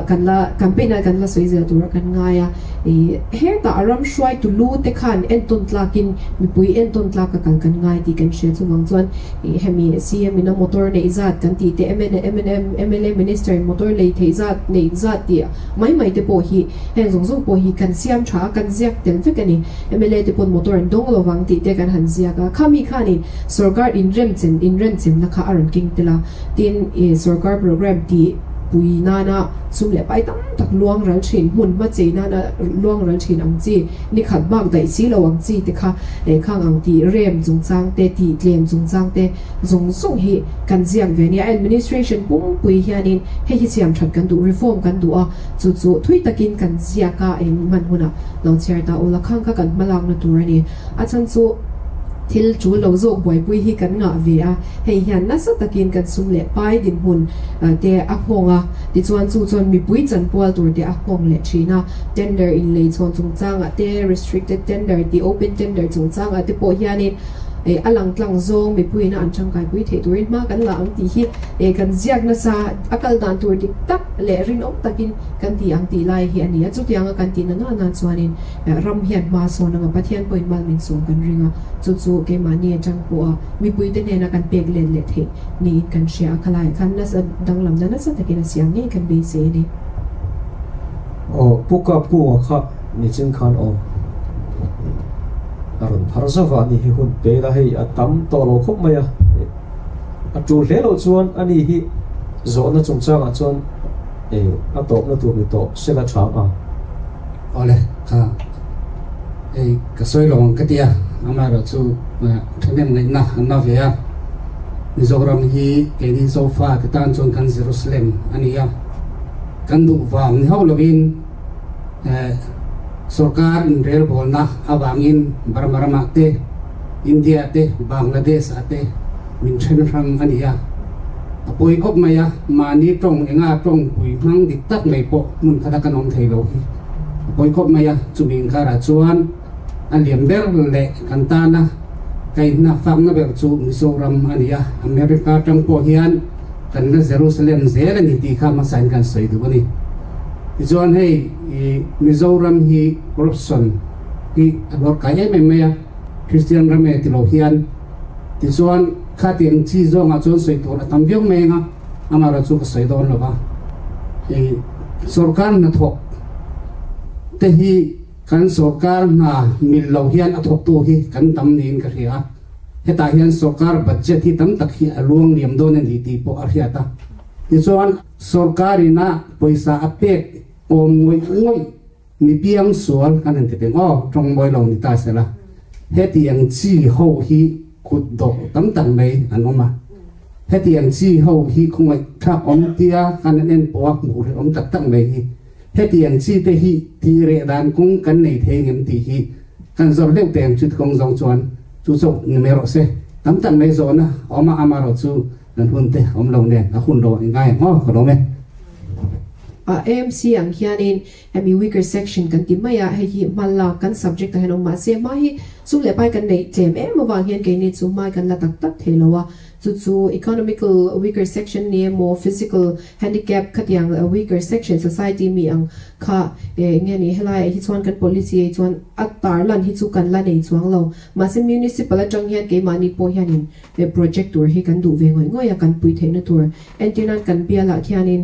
kan la campaign ah kan la sawi zel tura kan ngai a, ih hetah a ram hruaitu lu te khan entawn tlakin mipui entawn tlak a kal kan ngai tih kan hria chuvang chuan ih hemi CM in a motor neih zat kan tih te MNM mla minister in motor lei theih zat neih zat tih mai mai te pawh hi Heng zawng zawng pawh hi kan siam tha a, kan ziak tel vek a ni. Mla te pawn motor an dawng lovang tih te kan han ziak a, khami khanin sorkar inremchen inrenchemna kha a rawn keng tel a, tin i sorkar program tih pui nana sum leh pai tam tak luang ral thin, hmun hma chei nana luang ral thin ang chi, ni khat bak daih si lo ang chi te kha lehkhang ang tih rem chungchang te, tih tlem chungchang te zawng zawng hi kan ziak ve a nia. Administration pumpui hianin hei hi siam that kan duh, reform kan duh a. Chu chu thui takin kan ziak a, eng hman hunah lo chhiar ta ula khang kha kan hmalakna tur a ni. A chhan chu thil tul lo zawk buaipui hi kan ngah ve a, hei hian nasa takin kan sum leh pai dinhmun te a nghawng a, tichuan chu chuan mipui chanpual tur te a nghawng leh thin a. Tender inleichhawn chungchangah te, restricted tender tih open tender chungchangah te pawh hianin a lang tlang zawng mipuiin a an tangkaipui theih turin hma kan la ang tih hi kan ziak nasa. A kal dan tur dik tak leh rinawm takin kan ti ang tih lai hi a ni a, chutianga kan tih na na chuanin ram hian hma sawn anga Pathian pawhin mal min sawm kan ring a, chu chu keimahni atang pawha mipuite hnena kan pek let leh theih niin kan hria a, khalaiah khan nasa danglamna nasa takin a siam ngei kan beisei a ni. Aw Pu Kapkunga kha nichin khan aw a rawn phar zauh a, ani hi hun pe ila hei a tam tawh lo khawp mai a. A tul hle loh chuan ani hi zawhna chungchangah chuan a tawpna tur ni tawh se la tha ang. Awle, kha hei ka sawi lo ang ka ti a, amaherawhchu thahnem ngaihna an la ve a, Mizoram hi keini Zofa te tan chuan kan Jerusalem a ni a, kan duh vang ni hauh lovin sorkar inrelbawlna avangin Burma ramah te, India te, Bangladesh ah te min then hrang a ni a. A pawi khawp mai a, mahni tawng enga tawng pui hmang dik tak mai pawh hmun khata kan awm thei lo hi a pawi khawp mai a. Chumi inkarah chuan a lian ber leh kan tana kaihna fakna ber chu Mizoram a ni a, America tang pawh hian kan la Jerusalem zel a ni tih kha hmasain kan sawi duh a ni. Tichuan hei Mizoram hi corruption hi a lawr kai em em mai a, Kristian ram e ti lo hian. Tichuan khatiang chi zawngah chuan sawi tur a tam viau mai ang a, amaherawh chu ka sawi dawn lo va. Sorkar hnathawk te hi kan sorkar hna mil lo hian a thawktu hi kan tam niin ka hria a. Hetah hian sorkar budget hi tam tak hi a luang liam dawn a ni tih pawh a hriat a. Tichuan sorkar ina pawisa a pek awm ngawih ngawih mi piang sual kan han ti peng aw, tawng mawi lo ni ta sela. Hetiang chi ho hi kut dawh tam tak mai an awm a. Hetiang chi ho hi khawngaih thlak awm tia kan han en pawh a hmuh rih awm tak tak mai hi. Hetiang chi te hi tih reh dan kawng kan nei thei ngem tih hi kan zawrh deuh teh ang chuti kawng zawng chuan chu chauh ni mai rawh se. Tam tak mai zawhna a awm a, amaherawh chu kan hun te awm lo nen a hun lo ngai ang aw ka lawm e. A AMC ang hianin hemi weaker section kan ti mai a, hei hi hma lak kan subject ah hian awm mahse hma hi sum leh pai kan neih tlem em avang hian keini chu hmai kan la tak tak thei lo a, Chu chu economical weaker section ni emaw physical handicap khatiang weaker section society mi ang kha eng nge ni helaiah hi chuan kan policy ah hi chuan a tarlan hi chu kan la nei chuang lo. Mahse municipal atang hian keimahni pawh hianin project tur hi kan duh ve ngawih ngawih a kan pui theihna tur. Entirnan kan bialah khianin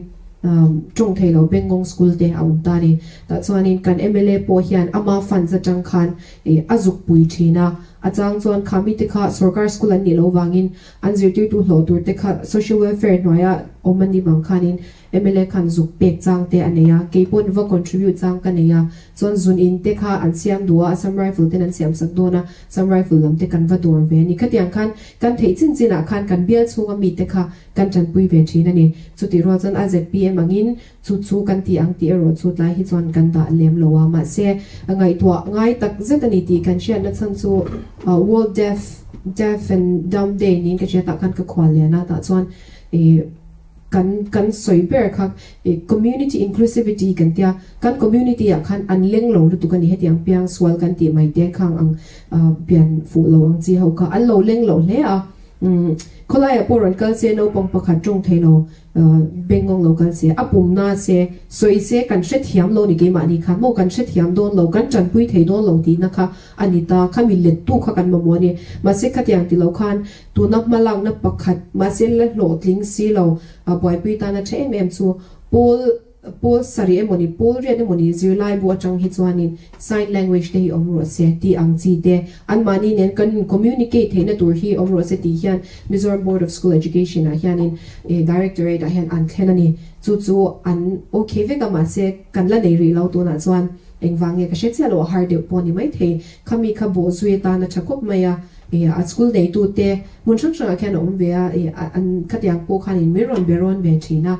tawng thei lo Bengngawng school te a awm ta a ni. Tah chuanin kan mla pawh hian ama funds atang khan a zuk pui thin a. A chang chuan kha mite kha sorkar school an nih loh vangin an zirtirtu hlawh tur te kha social welfare hnuaia awm an nih vang khanin mla khan zuk pek chang te a nei a, kei pawn va contribute chang ka nei a, chuan zun in te kha an siam duh a, Assam Rifle ten an siam sak dawn a, Assam Rifle lam te kan va dawr ve a ni. Khatiang khan kan theih chin chinah khan kan bial chhunga mite kha kan tanpui ve thin a ni. Chutih rual chuan a zpm angin Chu chu kan ti ang tih erawh chu tlai hi chuan kan dah lem lo a, mahse ngaihtuah ngai tak zet a ni tih kan hriatna chhan chu World Deaf Deaf and Dumb Day niin ka hria tah khan ka khual lian a, tah chuan ih kan kan sawi ber kha ih community inclusivity kan tia, kan community ah khan an leng lo lutuk a ni hetiang piang sual kan tih mai te khang ang pian fuh lo ang chi ho kha an lo leng loh hle a, umm khawlaiah pawh rawn kal se naupang pakhat tawng thei lo. Bengngawng lo kal se, a pum na se, sawi se kan hrethiam lo ni keimahni khan maw kan hrethiam dawn lo, kan tanpui thei dawn lo tihna kha a ni ta, khami lettu kha kan mamawh a ni. Mahse khatiang ti lo khan tuna hmalakna pakhat mahse la hlawhtling si lo buaipui tana tha em em chu pawl pawl sarih emawni pawl riat emawni zirlai bu atang hi chuanin sign language te hi awm rawh se tih ang chi te anmahni nen kan in communicate theihna tur hi awm rawh se tih hian Mizoram Board of School Education ah hianin Directorate ah hian an thlen a ni. Chu chu an okay vek a mahse kan la nei rih lo tunah chuan engvang nge ka hre chiah lo a har deuh pawh a ni maithei. Khami kha bawh zui atan a tha khawp mai a, a school neitu te hmun hrang hrangah khian a awm ve a, an khatiang pawh khanin min rawn be rawn ve thin a,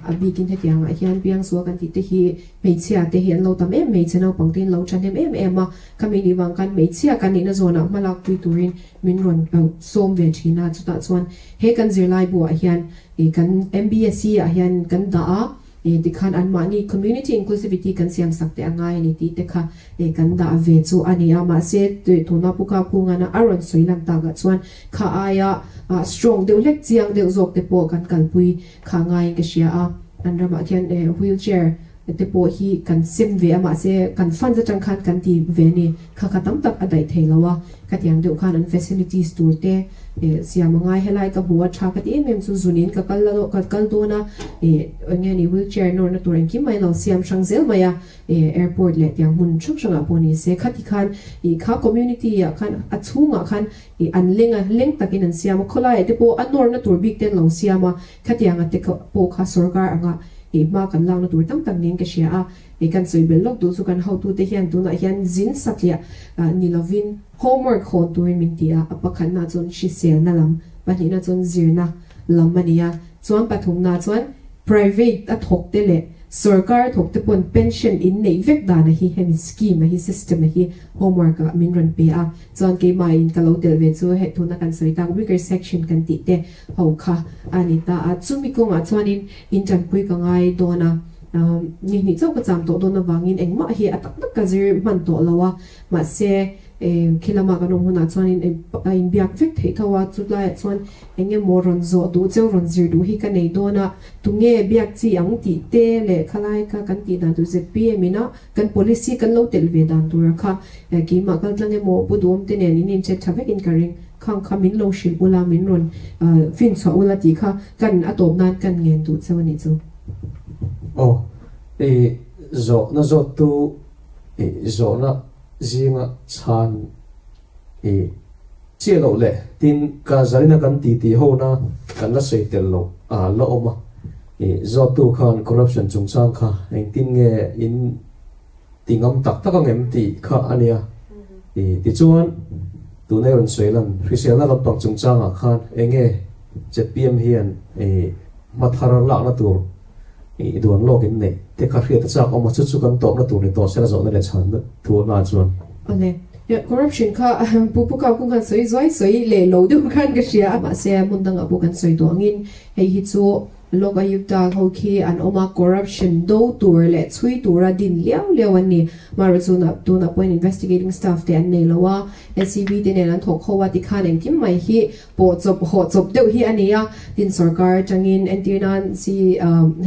a bikin hetiangah hian Piangsual kan tih te hi hmeichhia te hi an lo tam em hmeichhe naupang te hi an lo thahnem em em a, khami nih vang khan hmeichhia kan nihna zawnah hmalak pui turin min rawn sawm ve thin a, chutah chuan he kan zirlai buah hian ih kan MBSC ah hian kan dah a, ih tikhan anmahni community inclusivity kan siam sak teh a ngai a ni tih te kha ih kan dah ve chu a ni a, mahse tuna Pu Kapkungana a rawn sawi lang takah chuan kha aia strong deuh hlek chiang deuh zawk te pawh kan kalpui kha ngaiin ka hria a, an ramah khian wheelchair te pawh hi kan sem ve a mahse kan funds atang khan kan ti ve a ni kha kha tam tak a daih thei lo a khatiang deuh khan an facilities tur te siam a ngai helai ka hmu a tha ka ti em em chu zunin ka kal la ka kal dawn a eng nge ni wheelchair nawrna tur engkim mai lo siam hrang zel mai a airport leh tiang hmun hrang hrangah pawh ni se khati khan ih kha community ah khan a chhungah khan ih an leng a leng takin an siam a khawlaiah te pawh a nawrna tur bik te an lo siam a Khatianga te pawh kha sorkar anga ih hma kan lakna tur tam tak niin ka hria a, ih kan sawi bel lawk duh chu kan hotute hian tunah hian zin satliah ni lovin homework hawn turin min ti a, a pakhatna chuan hriselna lam, pahnihna chuan zirna lam a ni a, chuan pathumna chuan private a thawk te leh sorkar thawk te pawn pension in neih vek dan a hi hemi scheme a hi system a hi homework ah min rawn pe a, chuan keimah in ka lo telh ve chu hei tuna kan sawi tak weaker section kan tih te ho kha a ni ta a, chumi kawngah chuanin in tanpui ka ngai dawn a, ni hnih chauh ka cham tawh dawn avangin engmah hi a tak tak ka zir hman tawh lo a, mahse khi lama kan awm hunah chuanin a inbiak vek theih tho a, chutlaiah chuan eng emaw rawn zawh duh cheu rawn zir duh hi ka nei dawn a, tunge biak chi ang tih te leh khalai kha kan tih dan tur zpm ina kan policy kan lo telh ve dan tura kha keimah kaltlang emaw Pu Duhawm te nen in inchet tha vekin ka ring. Khang kha min lo hrilh ula, min rawn fin chhuah ula tih kha kan a tawp nan kan ngen duh cheu a nih chu. Aw, i zawhna zawttu i zawhna zinga chhan i chiah loh leh tin ka zarina kan titi hona kan la sawi tel loh a la awm a, i zawttu khan corruption chungchang kha engtin nge in ti ngam tak tak ang em tih kha a nia. I tichuan tuna i rawn sawi lan hriselna lampang chungchangah khan eng nge zpm hian i hma thar lakna tur i duan lawk in neih te kha hriat a chak awm a, chu chu kan tawpna tur ni tawh sela zawhna leh chhanna thu a nghah chuan. Awle, corruption kha Pu Pu Kau kung khan sawi zuai sawi leh lo deuh khan ka hria a, mahse hmun dangah pawh kan sawi tawh angin hei hi chu Lok Ayukta ho khi an awm a, corruption do tur leh chhui tura din liau liau an ni. Marawh chu tunah pawhin investigating staff te an nei lo a, SEB te nen an thawk ho a tikhan engkim mai hi pawh chawp hawh chawp deuh hi a ni a. Tin sorkar atangin entir nan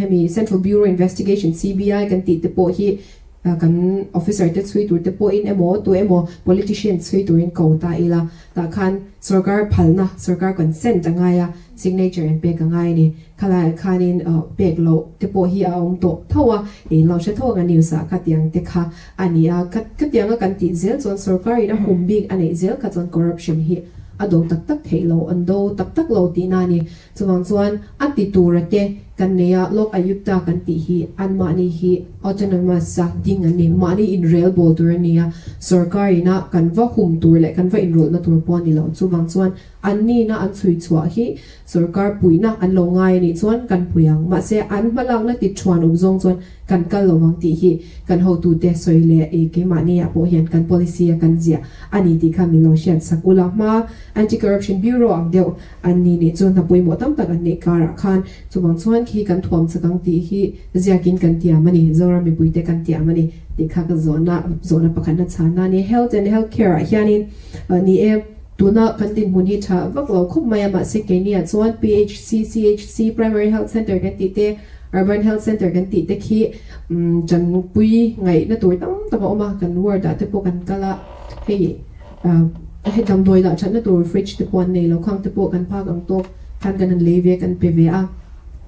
hemi Central Bureau Investigation, CBI, kan tih te pawh hi. Kan officer te chhui tur te pawhin emaw tu emaw politician chhui turin ko ta ila, tah khan sorkar phalna, sorkar consent a ngai a, signature an pek a ngai a ni. Khalaiah khanin pek loh te pawh hi a awm tawh tho a, i lo hre tho ang a news ah khatiang te kha a ni a. Khatianga kan tih zel chuan sorkar in a hum bik a neih zel kha chuan corruption hi a do tak tak theih lo, an do tak tak lo tihna a ni. Chuvang chuan a ti tura te kan nei a, Lok Ayukta kan tih hi anmahni hi autonomous a ding an ni. Mahni inrel bawl tur a ni a, sorkar ina kan va hum tur leh kan va inrawlhna tur pawh a ni lo. Chuvang chuan annina an chhui chhuah hi sorkar puihna an lo ngai a nih chuan kan pui ang. Mahse an hmalakna ti thuan awm zawng chuan kan kal lo vang tih hi kan hotute sawi leh i keimahni ah pawh hian kan policy a kan ziah a ni tih kha min lo hriat sak ula. Hma Anti-Corruption Bureau ang deuh An ni nih chu hna pawimawh tam tak an neih karah khan chuvang chuan khi kan thuam chak ang tih hi ziakin kan tiam a ni, Zoram mipuite kan tiam a ni tih kha ka zawhna zawhna pakhatna chhanna a ni. Health and Health Care ah hianin ni e, tuna kan dinhmun hi tha vak lo khawp mai a, mahse keiniah chuan PHC, CHC, Primary Health Centre kan tih te, Urban Health Centre kan tih te khi tanpui ngaihna tur tam tak a awm a, kan ward ah te pawh kan kal a, hei. Hei damdawi dah thatna tur fridge te pawh an nei lo, khang te pawh kan phak ang tawk khan kan han lei ve kan pe ve a,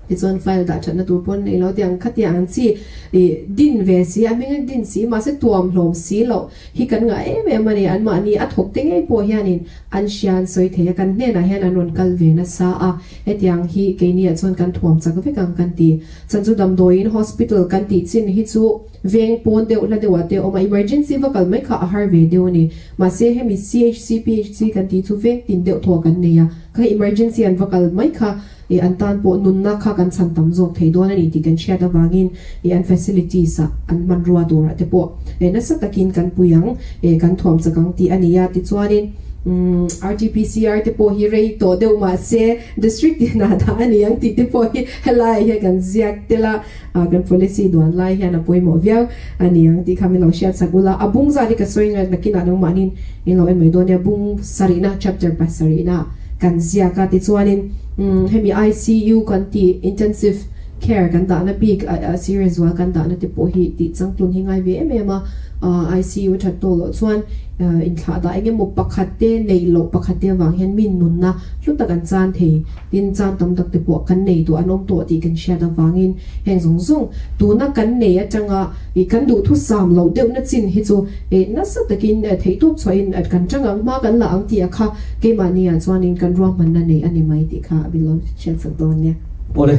tichuan file dah thatna tur pawh an nei lo tiang khatiang ang chi ih din ve si a hming a din si mahse tuam hlawm si loh hi kan ngah em em a ni, anmahni a thawk te ngei pawh hianin an hria an sawi thei a, kan hnenah hian an rawn kal ve nasa a, hetiang hi keiniah chuan kan thuam chak vek ang kan ti, chan chu damdawiin hospital kan tih chin hi chu. Veng pawn deuh hla deuhah te a awm a, emergency va kal mai kha a har ve deuh a ni. Mahse hemi CHC, PHC kan tih chu veng tin deuh thaw kan nei a, kha emergency an va kal mai kha ih an tan pawh nunna kha kan chhan tam zawk thei dawn a ni tih kan hriat avangin ih an facilities ah an hmanrua turah te pawh eh nasa takin kan pui ang eh kan thuam chak ang tih a ni a. Tichuanin umm RTPCR te pawh hi rei tawh deuh mahse district tinah dah a ni ang tih te pawh hi helaiah hian kan ziak tel a. Kan policy duan lai hian a pawimawh viau a ni ang tih kha min lo hriat sak ula. A bung zat hi ka sawi ngai nakinah nangmahniin in lo en mai dawn nia. Bung sarihna, chapter pasarihna kan ziak a. Tichuanin hemi ICU kan tih intensive care kan dahna bik serious zual kan dahna te pawh hi tih changtlun hi ngai ve em em a. ICU that tawh loh chuan inthlah dah eng emaw pakhat te neih loh pakhat te avang hian min nunna hlu tak an chan thei. Tin, chan tam tak te pawh kan nei duh an awm tawh tih kan hriat avangin heng zawng zawng tuna kan nei atanga ih kan duhthusam loh deuhna chin hi chu ih nasa takin theihtawp chhuahin kan tang ang hma kan la ang tih a kha keimahni ah chuanin kan ruahmanna nei a ni mai tih kha min lo hriatsak dawn nia. Awle,